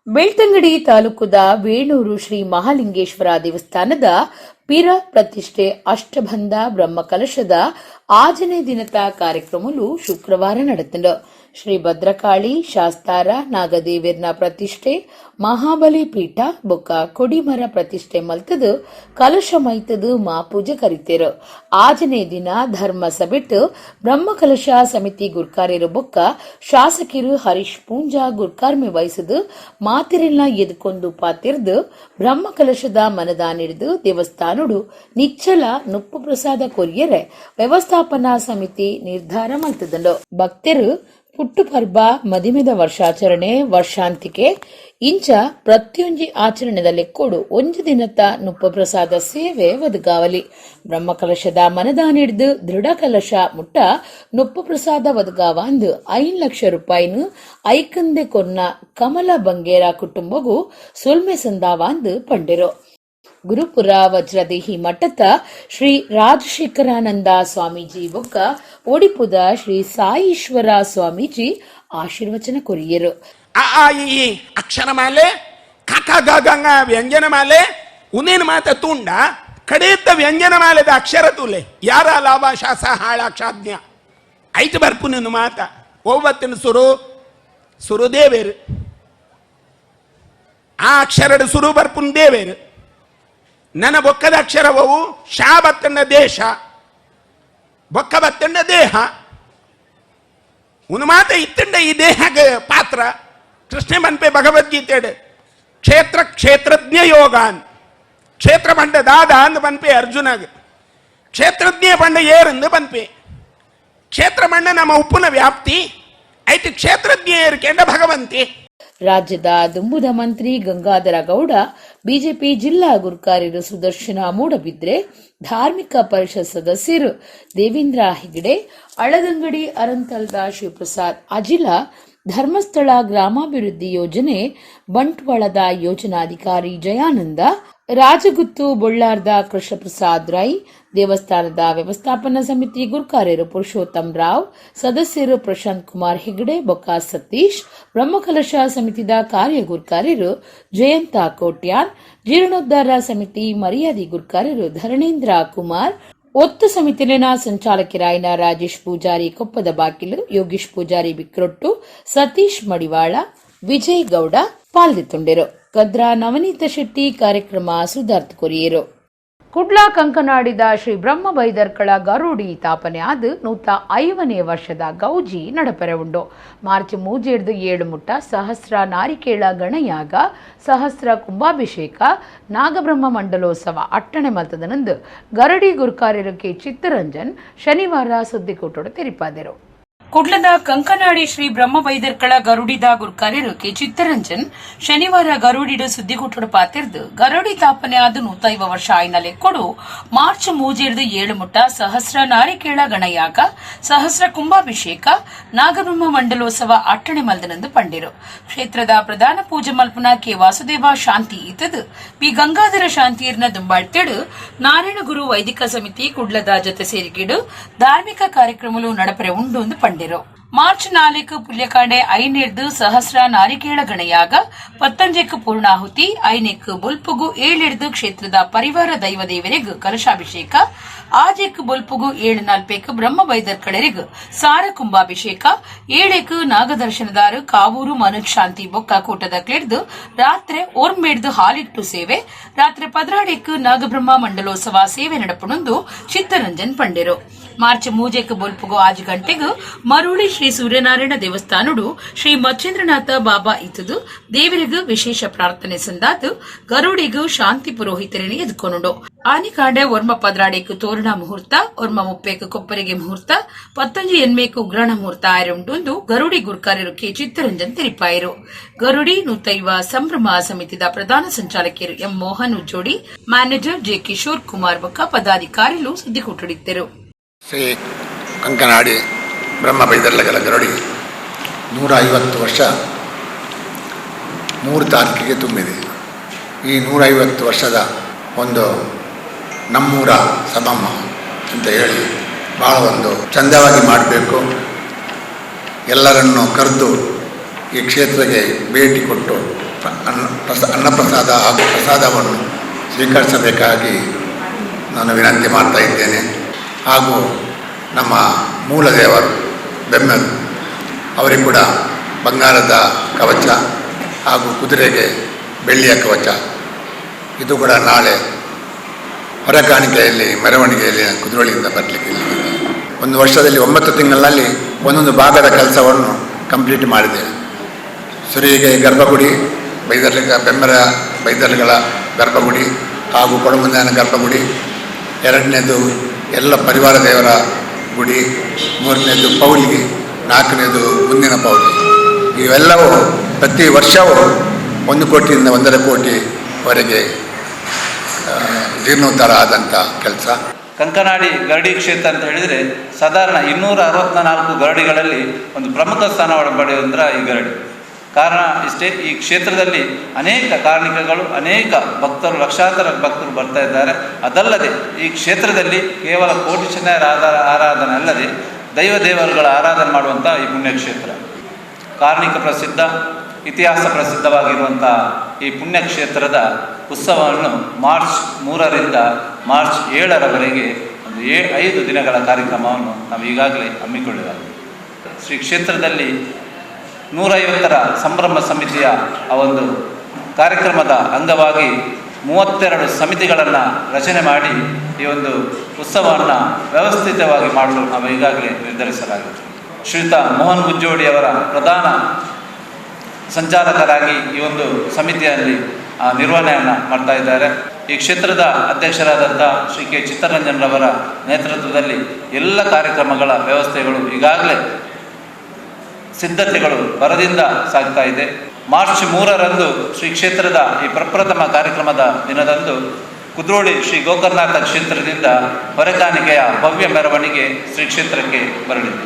Speaker 1: ಬೆಳ್ತಂಗಡಿ ತಾಲೂಕುದ ವೇಣೂರು ಶ್ರೀ ಮಹಾಲಿಂಗೇಶ್ವರ ದೇವಸ್ಥಾನದ ಪೀರ ಪ್ರತಿಷ್ಠೆ ಅಷ್ಟಬಂಧ ಬ್ರಹ್ಮಕಲಶದ ಆಜನೇ ದಿನತ ಕಾರ್ಯಕ್ರಮಲು ಶುಕ್ರವಾರ ನಡೆತಂಡು. ಶ್ರೀ ಭದ್ರಕಾಳಿ ಶಾಸ್ತಾರ ನಾಗದೇವಿರ್ನ ಪ್ರತಿಷ್ಠೆ ಮಹಾಬಲಿ ಪೀಠ ಬೊಕ್ಕ ಕೊಡಿಮರ ಪ್ರತಿಷ್ಠೆ ಮಲ್ತದು ಕಲಶ ಮೈತದು ಮಾಪೂಜೆ ಕರಿತೇರು. ಆಜನೇ ದಿನ ಧರ್ಮ ಸಭೆಟ್ಟು ಬ್ರಹ್ಮಕಲಶ ಸಮಿತಿ ಗುರ್ಕಾರ್ಯರು ಬೊಕ್ಕ ಶಾಸಕಿರು ಹರೀಶ್ ಪೂಂಜಾ ಗುರ್ಕಾರ್ಮೆ ವಹಿಸದು ಮಾತಿರೆಲ್ಲ ಎದ್ಕೊಂದು ಪಾತಿರ್ದು ಬ್ರಹ್ಮಕಲಶದ ಮನದಾನಿಡ್ದು ದೇವಸ್ಥಾನಡು ನಿಚ್ಚಲ ನುಪ್ಪು ಪ್ರಸಾದ ಕೊರಿಯರೆ ವ್ಯವಸ್ಥಾಪನಾ ಸಮಿತಿ ನಿರ್ಧಾರ ಮಲ್ತದಂಡು. ಭಕ್ತರು ಪುಟ್ಟು ಪರ್ಬ ಮದಿಮೆದ ವರ್ಷಾಚರಣೆ ವರ್ಷಾಂತಿಕೆ ಇಂಚ ಪ್ರತಿಯೊಂಜಿ ಆಚರಣೆದ ಲೆಕ್ಕೋಡು ಒಂಜಿ ದಿನತ ನುಪ್ಪ ಪ್ರಸಾದ ಸೇವೆ ಒದಗಾವಲಿ. ಬ್ರಹ್ಮಕಲಶದ ಮನದಾನಿಡ್ದು ದೃಢ ಕಲಶ ಮುಟ್ಟ ನುಪ್ಪು ಪ್ರಸಾದ ಒದಗಾವ ಅಂದು 5 ಲಕ್ಷ ರೂಪಾಯಿನು ಐಕಂದೆ ಕೊರ್ನ ಕಮಲ ಬಂಗೇರ ಕುಟುಂಬಗೂ ಸುಲ್ಮೆ ಸಂದಾವ ಅಂದು ಪಂಡಿರು. ಗುರುಪುರ ವಜ್ರದೇಹಿ ಮಠದ ಶ್ರೀ ರಾಜಶೇಖರಾನಂದ ಸ್ವಾಮೀಜಿ ಬೊಕ್ಕ ಒಡಿಪುದ ಶ್ರೀ ಸಾಯೀಶ್ವರ ಸ್ವಾಮೀಜಿ ಆಶೀರ್ವಚನ ಕೊರಿಯರು.
Speaker 7: ಅ ಆ ಇ ಈ ಅಕ್ಷರಮಾಲೆ, ಕ ಖ ಗ ಘ ಞ ವ್ಯಂಜನಮಾಲೆ, ಉನೇನು ಮಾತ ತುಂಡ ಕಡೆಯತ್ತ ವ್ಯಂಜನಮಾಲೆದ ಅಕ್ಷರ ತೂಲೆ ಯಾರ ಲಾಭ ಶಾಸ ಹಾಳಾಕ್ಷಾಜ್ಞ ಐತು ಬರ್ಪು ನಿನ್ನ ಮಾತ ಒಬ್ಬತ್ತಿನ ಸುರು ಸುರು ದೇವೇರು ಆ ಅಕ್ಷರಡು ಸುರು ಬರ್ಪುನ್ ದೇವೇರು ನನ್ನ ಬೊಕ್ಕದ ಅಕ್ಷರವವು ಶಾ ಬತ್ತಣ್ಣ ದೇಶ ಬೊಕ್ಕ ಬತ್ತಣ್ಣ ದೇಹ ಉನ್ ಮಾತ ಇತ್ತಂಡ ಈ ದೇಹಕ್ಕೆ ಪಾತ್ರ. ಕೃಷ್ಣ ಮನ್ಪೆ ಭಗವದ್ಗೀತೆ ಕ್ಷೇತ್ರ ಕ್ಷೇತ್ರಜ್ಞ ಯೋಗಾನ್ ಕ್ಷೇತ್ರ ಪಂಡ ದಾದ ಅಂದ್ ಪನ್ಪೆ ಅರ್ಜುನಗ್ ಕ್ಷೇತ್ರಜ್ಞ ಪಂಡ ಏರಂದು ಪನ್ಪೆ ಕ್ಷೇತ್ರ ಪಂಡ ನಮ್ಮ ಉಪ್ಪುನ ವ್ಯಾಪ್ತಿ ಐತಿ ಕ್ಷೇತ್ರಜ್ಞ ಏರ್ಕೆಂಡ ಭಗವಂತಿ.
Speaker 1: ರಾಜ್ಯದ ದುಂಬುದ ಮಂತ್ರಿ ಗಂಗಾಧರ ಗೌಡ, ಬಿಜೆಪಿ ಜಿಲ್ಲಾ ಗುರ್ಕಾರ್ಯರು ಸುದರ್ಶನ ಮೂಡಬಿದ್ರೆ, ಧಾರ್ಮಿಕ ಪರಿಷತ್ ಸದಸ್ಯರು ದೇವೇಂದ್ರ ಹೆಗಡೆ, ಅಳದಂಗಡಿ ಅರಂತಲ್ದ ಶಿವಪ್ರಸಾದ್ ಅಜಿಲ, ಧರ್ಮಸ್ಥಳ ಗ್ರಾಮಾಭಿವೃದ್ಧಿ ಯೋಜನೆ ಬಂಟ್ವಾಳದ ಯೋಜನಾಧಿಕಾರಿ ಜಯಾನಂದ, ರಾಜಗುತ್ತು ಬೊಳ್ಳಾರ್ದ ಕೃಷ್ಣಪ್ರಸಾದ್ ರೈ, ದೇವಸ್ಥಾನದ ವ್ಯವಸ್ಥಾಪನಾ ಸಮಿತಿ ಗುರ್ಕಾರ್ಯರು ಪುರುಷೋತ್ತಮ್ ರಾವ್, ಸದಸ್ಯರು ಪ್ರಶಾಂತ್ ಕುಮಾರ್ ಹೆಗಡೆ ಬೊಕ್ಕ ಸತೀಶ್, ಬ್ರಹ್ಮಕಲಶ ಸಮಿತಿದ ಕಾರ್ಯ ಗುರ್ಕಾರ್ಯರು ಜಯಂತ ಕೋಟ್ಯಾನ್, ಜೀರ್ಣೋದ್ಧಾರ ಸಮಿತಿ ಮರ್ಯಾದಿ ಗುರ್ಕಾರ್ಯರು ಧರಣೇಂದ್ರ ಕುಮಾರ್, ಒತ್ತು ಸಮಿತಿನ ಸಂಚಾಲಕರಾಯಿನ ರಾಜೇಶ್ ಪೂಜಾರಿ ಕೊಪ್ಪದ ಬಾಕಿಲು, ಯೋಗೀಶ್ ಪೂಜಾರಿ ಬಿಕ್ರೊಟ್ಟು, ಸತೀಶ್ ಮಡಿವಾಳ, ವಿಜಯ್ ಗೌಡ ಪಾಲ್ದಿತ್ತುಂಡೆರು. ಕದ್ರಾ ನವನೀತ ಶೆಟ್ಟಿ ಕಾರ್ಯಕ್ರಮ ಸುಧಾರ್ತ್ ಕೊರಿಯರು. ಕುಡ್ಲಾ ಕಂಕನಾಡಿದ ಶ್ರೀ ಬ್ರಹ್ಮ ಬೈದರ್ಕಳ ಗರುಡಿ ತಾಪನೆ ಆದ 150ನೇ ವರ್ಷದ ಗೌಜಿ ನಡಪೆರೆ ಉಂಡು. ಮಾರ್ಚ್ 3 7 ಮುಟ್ಟ ಸಹಸ್ರ ನಾರಿಕೇಳ ಗಣಯಾಗ, ಸಹಸ್ರ ಕುಂಭಾಭಿಷೇಕ, ನಾಗಬ್ರಹ್ಮ ಮಂಡಲೋತ್ಸವ ಅಟ್ಟಣೆ ಮಲ್ತದನಂದು ಗರಡಿ ಗುರುಕಾರ್ಯರು ಕೆ ಚಿತ್ತರಂಜನ್ ಶನಿವಾರ ಸುದ್ದಿಕೂಟೋಡು ತೆರಿಪಾದರು. ಕುಡ್ಲದ ಕಂಕನಾಡಿ ಶ್ರೀ ಬ್ರಹ್ಮ ಬೈದರ್ಕಳ ಗರುಡಿದ ಗುರ್ಕಾರ್ಯರು ಕೆ ಚಿತ್ತರಂಜನ್ ಶನಿವಾರ ಗರುಡಿಡು ಸುದ್ದಿಗುಟ್ಟುಡು ಪಾತಿರ್ದು, ಗರುಡಿ ತಾಪನೆ ಆದ 150 ವರ್ಷ ಆಯ್ನ ಲೆಕ್ಕೊಡು ಮಾರ್ಚ್ 3 7 ಮುಟ್ಟ ಸಹಸ್ರ ನಾರಿಕೇಳ ಗಣಯಾಗ, ಸಹಸ್ರ ಕುಂಭಾಭಿಷೇಕ, ನಾಗಬ್ರಹ್ಮ ಮಂಡಲೋತ್ಸವ ಅಟ್ಟಣೆ ಮಲ್ದನಂದು ಪಂಡಿರು. ಕ್ಷೇತ್ರದ ಪ್ರಧಾನ ಪೂಜೆ ಮಲ್ಪುನ ಕೆ ವಾಸುದೇವ ಶಾಂತಿ ಇತ್ತದು ಪಿ ಗಂಗಾಧರ ಶಾಂತಿಯರ್ನ ದುಂಬಾಳ್ತೆಡು ನಾರಾಯಣ ಗುರು ವೈದಿಕ ಸಮಿತಿ ಕುಡ್ಲದ ಜೊತೆ ಸೇರಿಕೆಡು ಧಾರ್ಮಿಕ ಕಾರ್ಯಕ್ರಮಲು ನಡಪರೆ ಉಂಡು ಎಂದು ಪಂಡಿರು. ಮಾರ್ಚ್ 4 ಪುಲ್ಯಕಾಂಡೆ ಐನೇರ್ದು ಸಹಸ್ರ ನಾರಿಕೇಳ ಗಣಯಾಗ, ಪತ್ತಂಜೆಕ್ ಪೂರ್ಣಾಹುತಿ, ಐನೆಕ್ ಬೊಲ್ಪುಗು ಏಳೆರ್ದು ಕ್ಷೇತ್ರದ ಪರಿವಾರ ದೈವ ದೇವರಿಗೂ ಕಲಶಾಭಿಷೇಕ, ಆಜೆಕ್ ಬೊಲ್ಪುಗು 7:40 ಬ್ರಹ್ಮ ಬೈದರ್ಕಳರಿಗೂ ಸಾರ ಕುಂಭಾಭಿಷೇಕ, ಏಳೆಕ್ ನಾಗದರ್ಶನದಾರು ಕಾವೂರು ಮನೋಜ್ ಶಾಂತಿ ಬೊಕ್ಕ ಕೂಟದ ಕ್ಲೆಡ್ದು ರಾತ್ರಿ ಓರ್ಮೇಡ್ದು ಹಾಲಿಟ್ಟು ಸೇವೆ, ರಾತ್ರಿ ಪದ್ರಾಡೆಕ್ ನಾಗಬ್ರಹ್ಮ ಮಂಡಲೋತ್ಸವ ಸೇವೆ ನಡಪುಣಂದು ಚಿತ್ತರಂಜನ್ ಪಂಡಿರು. ಮಾರ್ಚ್ 3 ಬೊಲ್ಪುಗು 6 ಗಂಟೆಗೂ ಮರುಳಿ ಶ್ರೀ ಸೂರ್ಯನಾರಾಯಣ ದೇವಸ್ಥಾನಡು ಶ್ರೀ ಮಚ್ಚೇಂದ್ರನಾಥ ಬಾಬಾ ಇತ್ತದು ದೇವರಿಗೂ ವಿಶೇಷ ಪ್ರಾರ್ಥನೆ ಸಂದಾತು ಗರುಡಿಗೂ ಶಾಂತಿ ಪುರೋಹಿತರನ್ನು ಎದ್ಕೊನುಂಡು. ಆನಿಕಾಂಡೆ ಒರ್ಮ ಪದ್ರಾಡೇಕು ತೋರಣ ಮುಹೂರ್ತ, ಒರ್ಮ ಮುಪ್ಪೇಕು ಕೊಪ್ಪರಿಗೆ ಮುಹೂರ್ತ, ಪತ್ತಂಜಿ ಎನ್ಮೇಕು ಉಗ್ರಾಣ ಮುಹೂರ್ತ ಆಯರುಂಟುಂದು ಗರುಡಿ ಗುರ್ಕಾರ್ಯರು ಕೆ ಚಿತ್ತರಂಜನ್ ತೆರಿಪಾಯರು. ಗರುಡಿ 150 ಸಂಭ್ರಮ ಸಮಿತಿದ ಪ್ರಧಾನ ಸಂಚಾಲಕಿಯರು M Mohan Ujjodi, manager J Kishore Kumar ಬೊಕ್ಕ ಪದಾಧಿಕಾರಿಗಳು ಸುದ್ದಿಕೂಟಡಿದ್ದರು.
Speaker 9: ಶ್ರೀ ಕಂಕನಾಡಿ ಬ್ರಹ್ಮ ಬೈದರ್ಲಗಲ ಗರುಡಿ 150 ವರ್ಷ 3 ತಾರೀಕಿಗೆ ತುಂಬಿದೆ. ಈ 150 ವರ್ಷದ ಒಂದು ನಮ್ಮೂರ ಸಭಮ್ಮ ಅಂತ ಹೇಳಿ ಭಾಳ ಒಂದು ಚಂದವಾಗಿ ಮಾಡಬೇಕು. ಎಲ್ಲರನ್ನು ಕರೆದು ಈ ಕ್ಷೇತ್ರಕ್ಕೆ ಭೇಟಿ ಕೊಟ್ಟು ಅನ್ನಪ್ರಸಾದ ಹಾಗೂ ಪ್ರಸಾದವನ್ನು ಸ್ವೀಕರಿಸಬೇಕಾಗಿ ನಾನು ವಿನಂತಿ ಮಾಡ್ತಾ ಇದ್ದೇನೆ. ಹಾಗೂ ನಮ್ಮ ಮೂಲ ದೇವರು ಬೆಮ್ಮೆರು ಅವರಿಗೆ ಕೂಡ ಬಂಗಾರದ ಕವಚ ಹಾಗೂ ಕುದುರೆಗೆ ಬೆಳ್ಳಿಯ ಕವಚ, ಇದು ಕೂಡ ನಾಳೆ ಹೊರಕಾಣಿಕೆಯಲ್ಲಿ ಮೆರವಣಿಗೆಯಲ್ಲಿ ಕುದುರೆಯಿಂದ ಬರಲಿಕ್ಕೆ ಇಲ್ಲಿಗೆ. ಒಂದು ವರ್ಷದಲ್ಲಿ 9 ತಿಂಗಳಲ್ಲಿ ಒಂದೊಂದು ಭಾಗದ ಕೆಲಸವನ್ನು ಕಂಪ್ಲೀಟ್ ಮಾಡಿದ್ದೇವೆ. ಸುರಿಗೆ ಗರ್ಭಗುಡಿ, ಬೈದರ್ಲಿಗ ಬೆಮ್ಮರ ಬೈದರ್ಗಳ ಗರ್ಭಗುಡಿ ಹಾಗೂ ಕೊಡಮುಂದಾನ ಗರ್ಭಗುಡಿ, ಎರಡನೇದು ಎಲ್ಲ ಪರಿವಾರ ದೇವರ ಗುಡಿ, ಮೂರನೇದು ಪೌಲಿಗೆ, ನಾಲ್ಕನೇದು ಮುಂದಿನ ಪೌಲಿ. ಇವೆಲ್ಲವೂ ಪ್ರತಿ ವರ್ಷವೂ 1 ಕೋಟಿಯಿಂದ 1.5 ಕೋಟಿವರೆಗೆ ಜೀರ್ಣೋದ್ಧಾರ ಆದಂಥ ಕೆಲಸ.
Speaker 10: ಕಂಕನಾಡಿ ಗರಡಿ ಕ್ಷೇತ್ರ ಅಂತ ಹೇಳಿದರೆ ಸಾಧಾರಣ 264 ಗರಡಿಗಳಲ್ಲಿ ಒಂದು ಪ್ರಮುಖ ಸ್ಥಾನ ಪಡೆಯುವಂಥ ಈ ಗರಡಿ. ಕಾರಣ ಇಷ್ಟೇ, ಈ ಕ್ಷೇತ್ರದಲ್ಲಿ ಅನೇಕ ಕಾರ್ಣಿಕಗಳು, ಅನೇಕ ಭಕ್ತರು, ಲಕ್ಷಾಂತರ ಭಕ್ತರು ಬರ್ತಾ ಇದ್ದಾರೆ. ಅದಲ್ಲದೆ ಈ ಕ್ಷೇತ್ರದಲ್ಲಿ ಕೇವಲ ಕೋಟಿ ಚೆನ್ನಯರ ಆರಾಧನೆ ಅಲ್ಲದೆ ದೈವ ದೇವರುಗಳ ಆರಾಧನೆ ಮಾಡುವಂಥ ಈ ಪುಣ್ಯಕ್ಷೇತ್ರ, ಕಾರ್ಣಿಕ ಪ್ರಸಿದ್ಧ, ಇತಿಹಾಸ ಪ್ರಸಿದ್ಧವಾಗಿರುವಂಥ ಈ ಪುಣ್ಯಕ್ಷೇತ್ರದ ಉತ್ಸವವನ್ನು ಮಾರ್ಚ್ 3ರಿಂದ ಮಾರ್ಚ್ 7ರವರೆಗೆ ಒಂದು 5 ದಿನಗಳ ಕಾರ್ಯಕ್ರಮವನ್ನು ನಾವು ಈಗಾಗಲೇ ಹಮ್ಮಿಕೊಳ್ಳಲಾಗಿದೆ. ಶ್ರೀ ಕ್ಷೇತ್ರದಲ್ಲಿ 150ರ ಸಂಭ್ರಮ ಸಮಿತಿಯ ಆ ಒಂದು ಕಾರ್ಯಕ್ರಮದ ಅಂಗವಾಗಿ 32 ಸಮಿತಿಗಳನ್ನು ರಚನೆ ಮಾಡಿ ಈ ಒಂದು ಉತ್ಸವವನ್ನು ವ್ಯವಸ್ಥಿತವಾಗಿ ಮಾಡಲು ನಾವು ಈಗಾಗಲೇ ನಿರ್ಧರಿಸಲಾಗಿದೆ. ಶ್ರೀಯುತ ಮೋಹನ್ ಗುಜ್ಜೋಡಿಯವರ ಪ್ರಧಾನ ಸಂಚಾಲಕರಾಗಿ ಈ ಒಂದು ಸಮಿತಿಯಲ್ಲಿ ನಿರ್ವಹಣೆಯನ್ನು ಮಾಡ್ತಾ ಇದ್ದಾರೆ. ಈ ಕ್ಷೇತ್ರದ ಅಧ್ಯಕ್ಷರಾದಂಥ ಶ್ರೀ ಕೆ ಚಿತ್ತರಂಜನ್ರವರ ನೇತೃತ್ವದಲ್ಲಿ ಎಲ್ಲ ಕಾರ್ಯಕ್ರಮಗಳ ವ್ಯವಸ್ಥೆಗಳು ಈಗಾಗಲೇ ಸಿದ್ಧತೆಗಳು ಭರದಿಂದ ಸಾಗ್ತಾ ಇದೆ. ಮಾರ್ಚ್ 3ರಂದು ಶ್ರೀ ಕ್ಷೇತ್ರದ ಈ ಪ್ರಪ್ರಥಮ ಕಾರ್ಯಕ್ರಮದ ದಿನದಂದು ಕುದ್ರೋಳಿ ಶ್ರೀ ಗೋಕರ್ಣನಾಥ ಕ್ಷೇತ್ರದಿಂದ ಹೊರೆಕಾಣಿಕೆಯ ಭವ್ಯ ಮೆರವಣಿಗೆ ಶ್ರೀ ಕ್ಷೇತ್ರಕ್ಕೆ ಬರಲಿದೆ.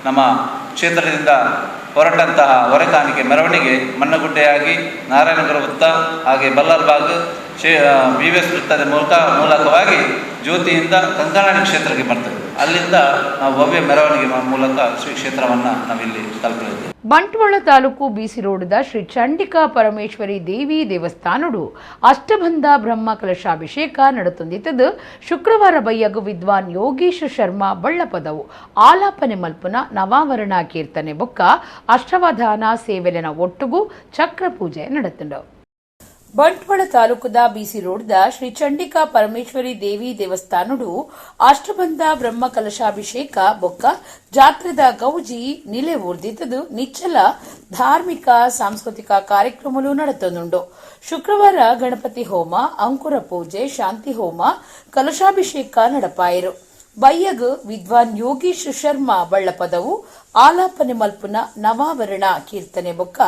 Speaker 10: ನಮ್ಮ ಕ್ಷೇತ್ರದಿಂದ ಹೊರಟಂತಹ ಹೊರೆಕಾಣಿಕೆ ಮೆರವಣಿಗೆ ಮಣ್ಣಗುಡ್ಡೆಯಾಗಿ ನಾರಾಯಣಗುರು ವೃತ್ತ ಹಾಗೆ ಬಲ್ಲಾಲ್ಬಾಗ್ B V S ವೃತ್ತದ ಮೂಲಕವಾಗಿ ಜ್ಯೋತಿಯಿಂದ ಕಂಕನಾಡಿ ಕ್ಷೇತ್ರಕ್ಕೆ ಬರ್ತದೆ. ಅಲ್ಲಿಂದ ನಾವು ಭವ್ಯ ಮೆರವಣಿಗೆ ಮೂಲಕ ಶ್ರೀ ಕ್ಷೇತ್ರವನ್ನು ನಾವಿಲ್ಲಿ ತಲುಪಲಿದ್ದೇವೆ.
Speaker 1: ಬಂಟ್ವಾಳ ತಾಲೂಕು ಬಿಸಿ ರೋಡ್ದ ಶ್ರೀ ಚಂಡಿಕಾ ಪರಮೇಶ್ವರಿ ದೇವಿ ದೇವಸ್ಥಾನಡು ಅಷ್ಟಬಂಧ ಬ್ರಹ್ಮ ಕಲಶಾಭಿಷೇಕ ನಡತೊಂದಿತ್ತದು. ಶುಕ್ರವಾರ ಬಯ್ಯಗು ವಿದ್ವಾನ್ ಯೋಗೀಶ್ ಶರ್ಮಾ ಬಳ್ಳಪದವು ಆಲಾಪನೆ ಮಲ್ಪುನ ನವಾವರಣ ಕೀರ್ತನೆ ಬೊಕ್ಕ ಅಷ್ಟವಧಾನ ಸೇವೆಲೆನ ಒಟ್ಟುಗು ಚಕ್ರ ಪೂಜೆ ನಡತುಂಡು. ಬಂಟ್ವಾಳ ತಾಲೂಕುದ ಬಿಸಿ ರೋಡ್ದ ಶ್ರೀ ಚಂಡಿಕಾ ಪರಮೇಶ್ವರಿ ದೇವಿ ದೇವಸ್ಥಾನಡು ಅಷ್ಟಬಂಧ ಬ್ರಹ್ಮ ಕಲಶಾಭಿಷೇಕ ಬೊಕ್ಕ ಜಾತ್ರೆದ ಗೌಜಿ ನಿಲೆ ಊರ್ದಿತ್ತದು. ನಿಚ್ಚಲ ಧಾರ್ಮಿಕ ಸಾಂಸ್ಕೃತಿಕ ಕಾರ್ಯಕ್ರಮಗಳು ನಡೆತನುಂಡು. ಶುಕ್ರವಾರ ಗಣಪತಿ ಹೋಮ, ಅಂಕುರ ಪೂಜೆ, ಶಾಂತಿ ಹೋಮ, ಕಲಶಾಭಿಷೇಕ ನಡಪಾಯರು. ಬಯ್ಯಗ್ ವಿದ್ವಾನ್ ಯೋಗೀಶ್ ಶರ್ಮಾ ಬಳ್ಳಪದವು ಆಲಾಪನೆ ಮಲ್ಪುನ ನವಾವರಣ ಕೀರ್ತನೆ ಬೊಕ್ಕ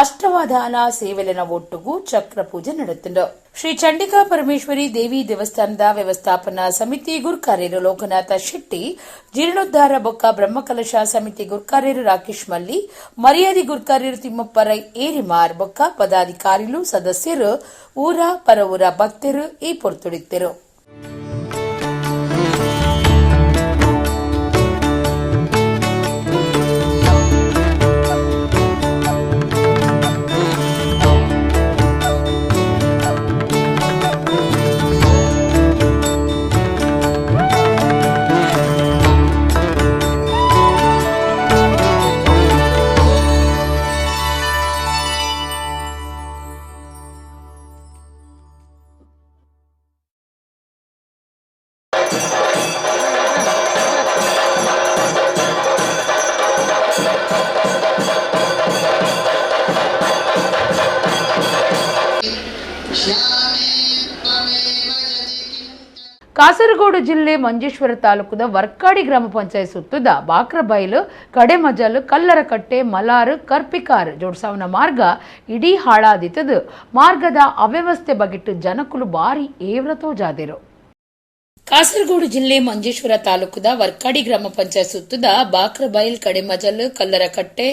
Speaker 1: ಅಷ್ಟವಾಧಾನ ಸೇವೆಲೆನ ಒಟ್ಟುಗು ಚಕ್ರ ಪೂಜೆ ನಡೆತುಂಡು. ಶ್ರೀ ಚಂಡಿಕಾ ಪರಮೇಶ್ವರಿ ದೇವಿ ದೇವಸ್ಥಾನದ ವ್ಯವಸ್ಥಾಪನಾ ಸಮಿತಿ ಗುರ್ಕಾರ್ಯರು ಲೋಕನಾಥ ಶೆಟ್ಟಿ, ಜೀರ್ಣೋದ್ಧಾರ ಬೊಕ್ಕ ಬ್ರಹ್ಮಕಲಶ ಸಮಿತಿ ಗುರ್ಕಾರ್ಯರು ರಾಕೇಶ್ ಮಲ್ಲಿ, ಮರ್ಯಾದಿ ಗುರ್ಕಾರ್ಯರು ತಿಮ್ಮಪ್ಪ ರೈ ಏರಿಮಾರ್ ಬೊಕ್ಕ ಪದಾಧಿಕಾರಿಲು, ಸದಸ್ಯರು, ಊರ ಪರವೂರ ಭಕ್ತರು ಈ ಪೊರ್ತುಡಿತ್ತರು. ಕಾಸರಗೋಡು ಜಿಲ್ಲೆ ಮಂಜೇಶ್ವರ ತಾಲೂಕದ ವರ್ಕಾಡಿ ಗ್ರಾಮ ಪಂಚಾಯತ್ ಸುತ್ತದ ಬಾಕ್ರಬೈಲು, ಕಡೆಮಜಲು, ಕಲ್ಲರಕಟ್ಟೆ, ಮಲಾರು, ಕರ್ಪಿಕಾರ್ ಜೋಡ್ಸಾವನ ಮಾರ್ಗ ಇಡೀ ಹಾಳಾದಿತ್ತದು. ಮಾರ್ಗದ ಅವ್ಯವಸ್ಥೆ ಬಗೆಟ್ಟು ಜನಕುಲು ಬಾರಿ ಏವ್ರ ತೋಜಾದಿರು. ಕಾಸರಗೋಡು ಜಿಲ್ಲೆ ಮಂಜೇಶ್ವರ ತಾಲೂಕದ ವರ್ಕಾಡಿ ಗ್ರಾಮ ಪಂಚಾಯತ್ ಸುತ್ತದ ಬಾಕ್ರಬೈಲ್, ಕಡೆಮಜಲ್, ಕಲ್ಲರಕಟ್ಟೆ,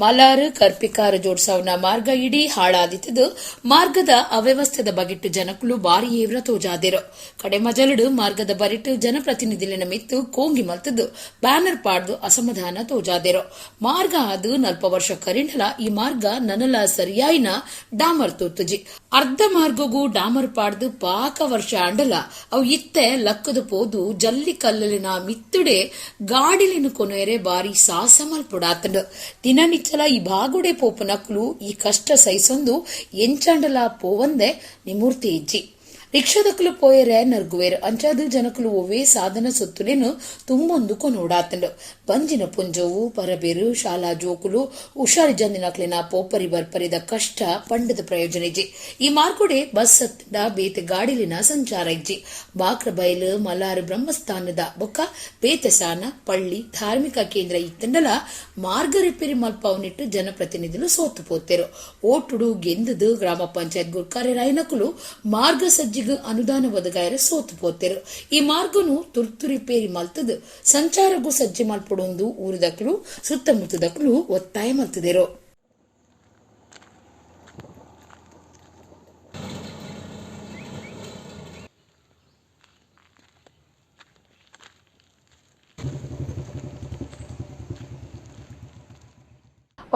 Speaker 1: ಮಲಾರು, ಕರ್ಪಿಕಾರು ಜೋಡ್ಸಾವನ ಮಾರ್ಗ ಇಡೀ ಹಾಳಾದಿತ್ತದು. ಮಾರ್ಗದ ಅವ್ಯವಸ್ಥೆದ ಬಗೆಟ್ಟು ಜನಕುಲು ಬಾರಿ ಏವ್ರ ತೋಜಾದಿರು. ಕಡೆಮಜಲುಡು ಮಾರ್ಗದ ಬರಿಟ್ಟು ಜನಪ್ರತಿನಿಧಿಲಿನ ಮಿತ್ತು ಕೋಂಗಿ ಮಲ್ತದ್ದು ಬ್ಯಾನರ್ ಪಾಡ್ದು ಅಸಮಾಧಾನ ತೋಜಾದಿರು. ಮಾರ್ಗ ಅದು 40 ವರ್ಷ ಕರಿಣಲ ಈ ಮಾರ್ಗ ನನಲ ಸರಿಯಾಯಿನ ಡಾಮರ್ ತೂತುಜಿ. ಅರ್ಧ ಮಾರ್ಗಗೂ ಡಾಮರ್ ಪಾಡ್ದು ಪಾಕ ವರ್ಷ ಅಂಡಲ ಅವು ಇತ್ತೆ ಲಕ್ಕದ ಪೋದು ಜಲ್ಲಿ ಕಲ್ಲಲಿನ ಮಿತ್ತುಡೆ ಗಾಡಿಲಿನ ಕೊನೆಯರೆ ಬಾರಿ ಸಾಹಸ ಮಲ್ಪುಡಾತಂಡು. ದಿನನಿಚ್ಚಲ ಈ ಬಾಗುಡೆ ಪೋಪು ನಕ್ಲು ಈ ಕಷ್ಟ ಸಹಿಸೊಂದು ಎಂಚಾಂಡಲ ಪೋವಂದೆ ನಿಮೂರ್ತಿ ಇಜ್ಜಿ. ರಿಕ್ಷಾದಕ್ಕಲು ಪೋಯರೆ ನರ್ಗುವೇರು ಅಂಚಾದು ಜನಕಲು ಒವ್ವೇ ಸಾಧನ ಸೊತ್ತುಲೇನು ತುಂಬೊಂದು ಕೊನೋಡಾತಂಡು. ಬಂಜಿನ ಪುಂಜೋವು, ಪರಬೇರು, ಶಾಲಾ ಜೋಕುಲು, ಹುಷಾರಿ ಜಂದಿನಕ್ಲಿನ ಪೋಪರಿ ಬರ್ಪರಿದ ಕಷ್ಟ ಪಂಡದ ಪ್ರಯೋಜನ ಇಜ್ಜಿ. ಈ ಮಾರ್ಗೊಡೆ ಬಸ್ ಹತ್ತಡ ಬೇತೆ ಗಾಡಿಲಿನ ಸಂಚಾರ ಇಜ್ಜಿ. ಬಾಕ್ರಬೈಲು, ಮಲಾರು ಬ್ರಹ್ಮಸ್ಥಾನದ ಬೊಕ್ಕ ಬೇತೆಸಾನ ಪಳ್ಳಿ ಧಾರ್ಮಿಕ ಕೇಂದ್ರ ಇತ್ತಂಡಲ ಮಾರ್ಗ ರಿಪೇರಿ ಮಲ್ಪಾವನಿಟ್ಟು ಜನಪ್ರತಿನಿಧಿಲು ಸೋತು ಪೋತೆರು. ಓಟುಡು ಗೆಂದದು ಗ್ರಾಮ ಪಂಚಾಯತ್ ಗುರ್ಕಾರೆ ರಾಯನಕುಲು ಮಾರ್ಗ ಸಜ್ಜಿಗೆ ಅನುದಾನ ಒದಗಾಯರ ಸೋತು ಪೋತೆರು. ಈ ಮಾರ್ಗನು ತುರ್ತು ರಿಪೇರಿ ಮಲ್ತದು ಸಂಚಾರಗೂ ಸಜ್ಜೆ ಮಲ್ಪಡೊಂದು ಊರುದಕ್ಲು ಸುತ್ತಮುತ್ತದಕ್ಲು ಒತ್ತಾಯ ಮಲ್ತದಿರು.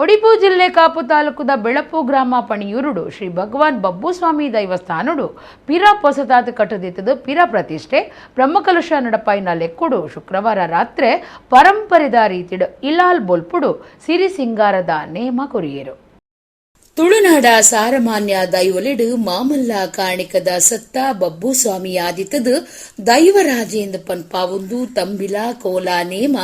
Speaker 1: ಒಡಿಪು ಜಿಲ್ಲೆ ಕಾಪು ತಾಲೂಕುದ ಬೆಳಪು ಗ್ರಾಮ ಪಣಿಯೂರುಡು ಶ್ರೀ ಭಗವಾನ್ ಬಬ್ಬುಸ್ವಾಮಿ ದೈವಸ್ಥಾನುಡು ಪಿರ ಪೊಸತಾದ ಕಟ್ಟದಿತ್ತದು ಪಿರ ಪ್ರತಿಷ್ಠೆ ಬ್ರಹ್ಮಕಲಶ ನಡಪಾಯಿನ ಲೆಕ್ಕುಡು ಶುಕ್ರವಾರ ರಾತ್ರಿ ಪರಂಪರೆದ ರೀತಿಡು ಇಲಾಲ್ ಬೊಲ್ಪುಡು ಸಿರಿ ಸಿಂಗಾರದ ನೇಮ ಕೊರಿಯರು. ತುಳುನಾಡ ಸಾರಮಾನ್ಯ ದೈವಲಿಡು ಮಾಮಲ್ಲ ಕಾಣಿಕದ ಸತ್ತ ಬಬ್ಬುಸ್ವಾಮಿ ಆದಿತ್ತದು ದೈವರಾಜೇಂದ್ರ ಪನ್ಪಾವೊಂದು ತಂಬಿಲ ಕೋಲ ನೇಮ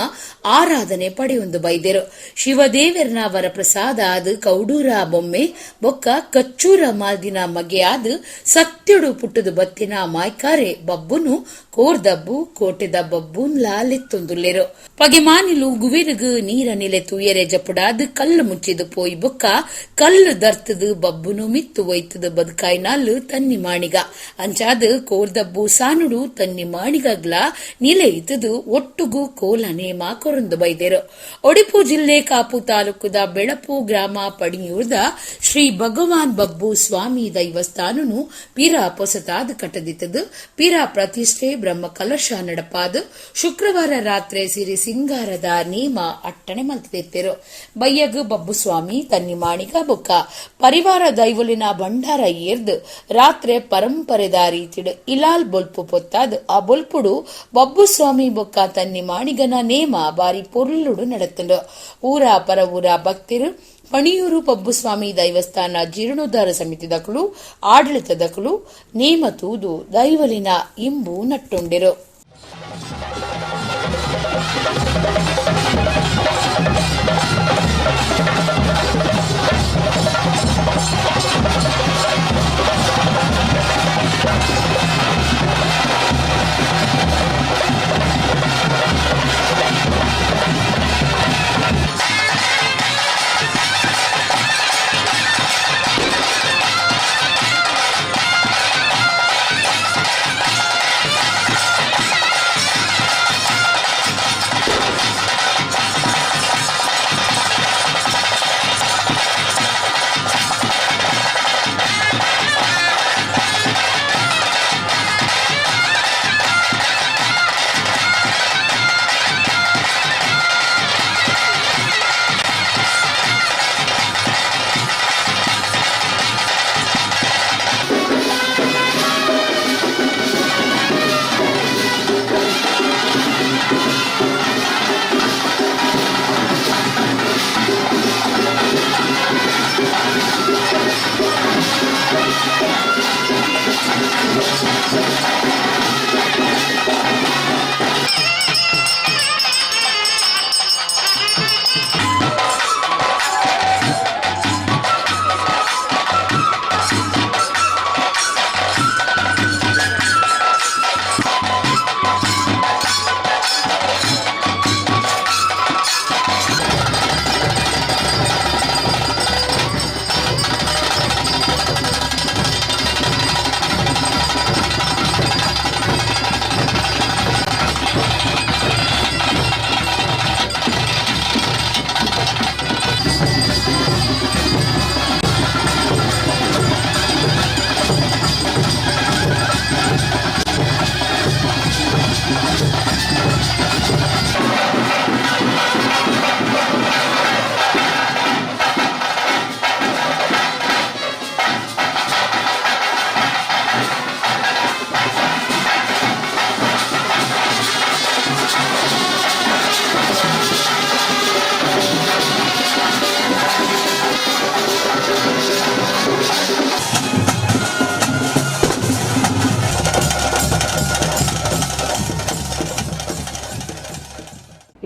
Speaker 1: ಆರಾಧನೆ ಪಡೆಯೊಂದು ಬೈದೆರು. ಶಿವದೇವರನ ವರಪ್ರಸಾದ ಆದ ಕೌಡೂರ ಬೊಮ್ಮೆ ಬೊಕ್ಕ ಕಚ್ಚೂರ ಮಾಲ್ದಿನ ಮಗೆಯಾದ ಸತ್ಯಡು ಪುಟ್ಟದು ಬತ್ತಿನ ಮಾಯ್ಕಾರೆ ಬಬ್ಬುನು ಕೋರ್ದಬ್ಬು ಕೋಟೆದ ಬಬ್ಬುನ್ಲಾ ಲೆತ್ತೊಂದುಲ್ಲೆರು. ಪಗೆಮಾನಿಲು ಗುವಿರುಗು ನೀರ ನಿಲೆ ತೂಯರೆ ಜಪುಡಾದ್ ಕಲ್ಲು ಮುಚ್ಚಿದು ಪೋಯಿ ಬೊಕ್ಕ ಕಲ್ಲು ದರ್ತದು ಬಬ್ಬುನು ಮಿತ್ತು ಒಯ್ತದ ಬದುಕಾಯ್ನಾಲ್ ತನ್ನಿ ಮಾಣಿಗ ಅಂಚಾದ ಕೋರ್ದಬ್ಬು ಸಾನುಡು ತನ್ನಿ ಮಾಣಿಗಗ್ಲ ನಿಲೆ ಇತ್ತದು ಒಟ್ಟುಗು ಕೋಲ ನೇಮ ಕೊರಂದು ಬೈದೆರು. ಒಡಿಪು ಜಿಲ್ಲೆ ಕಾಪು ತಾಲೂಕುದ ಬೆಳಪು ಗ್ರಾಮ ಪಡಿಯೂರ್ದ ಶ್ರೀ ಭಗವಾನ್ ಬಬ್ಬು ಸ್ವಾಮಿ ದೈವಸ್ಥಾನನು ಪಿರ ಪೊಸತಾದ್ ಕಟ್ಟದಿತ್ತದು ಪಿರ ಪ್ರತಿಷ್ಠೆ ಬ್ರಹ್ಮ ಕಲಶ ನಡಪಾದ ಶುಕ್ರವಾರ ರಾತ್ರಿ ಸಿರಿ ಸಿಂಗಾರದ ನೇಮ ಅಟ್ಟಣೆ ಮಲ್ತಿತ್ತೆರು. ಬಯ್ಯಗ್ ಬಬ್ಬು ಸ್ವಾಮಿ ತನ್ನಿ ಮಾಣಿಗ ಬೊಕ್ಕ ಪರಿವಾರ ದೈವಲಿನ ಭಂಡಾರ ಏರ್ದು ರಾತ್ರಿ ಪರಂಪರೆದ ರೀತಿಡ್ ಇಲಾಲ್ ಬೊಲ್ಪು ಪೊತ್ತಾದ್ ಆ ಬೊಲ್ಪುಡು ಬಬ್ಬು ಸ್ವಾಮಿ ಬೊಕ್ಕ ತನ್ನಿ ಮಾಣಿಗನ ನೇಮ ಬಾರಿ ಪೊರ್ಲುಡು ನಡತುಂಡು. ಊರ ಪರ ಊರ ಭಕ್ತರು ಪಣಿಯೂರು ಬಬ್ಬುಸ್ವಾಮಿ ದೈವಸ್ಥಾನ ಜೀರ್ಣೋದ್ಧಾರ ಸಮಿತಿ ದಕಲು ಆಡಳಿತ ದಕಲು ನೇಮ ತೂದು ದೈವಲಿನ ಇಂಬು ನಟ್ಟುಂಡಿರು.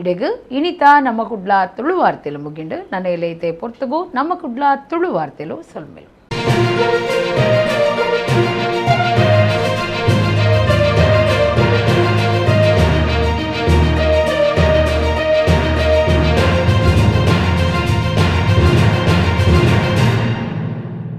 Speaker 1: ಇಡೆಗು ಇನಿತಾ ನಮ್ಮ ಕುಡ್ಲ ತುಳು ವಾರ್ತೆಲು ಮುಗಿಂಡು. ನನ್ನ ಎಲೆ ಪೊರ್ತುಗು ನಮ್ಮ ಕುಡ್ಲ ತುಳು ವಾರ್ತೆಲು ಸೊಲ್ಮೆಲು.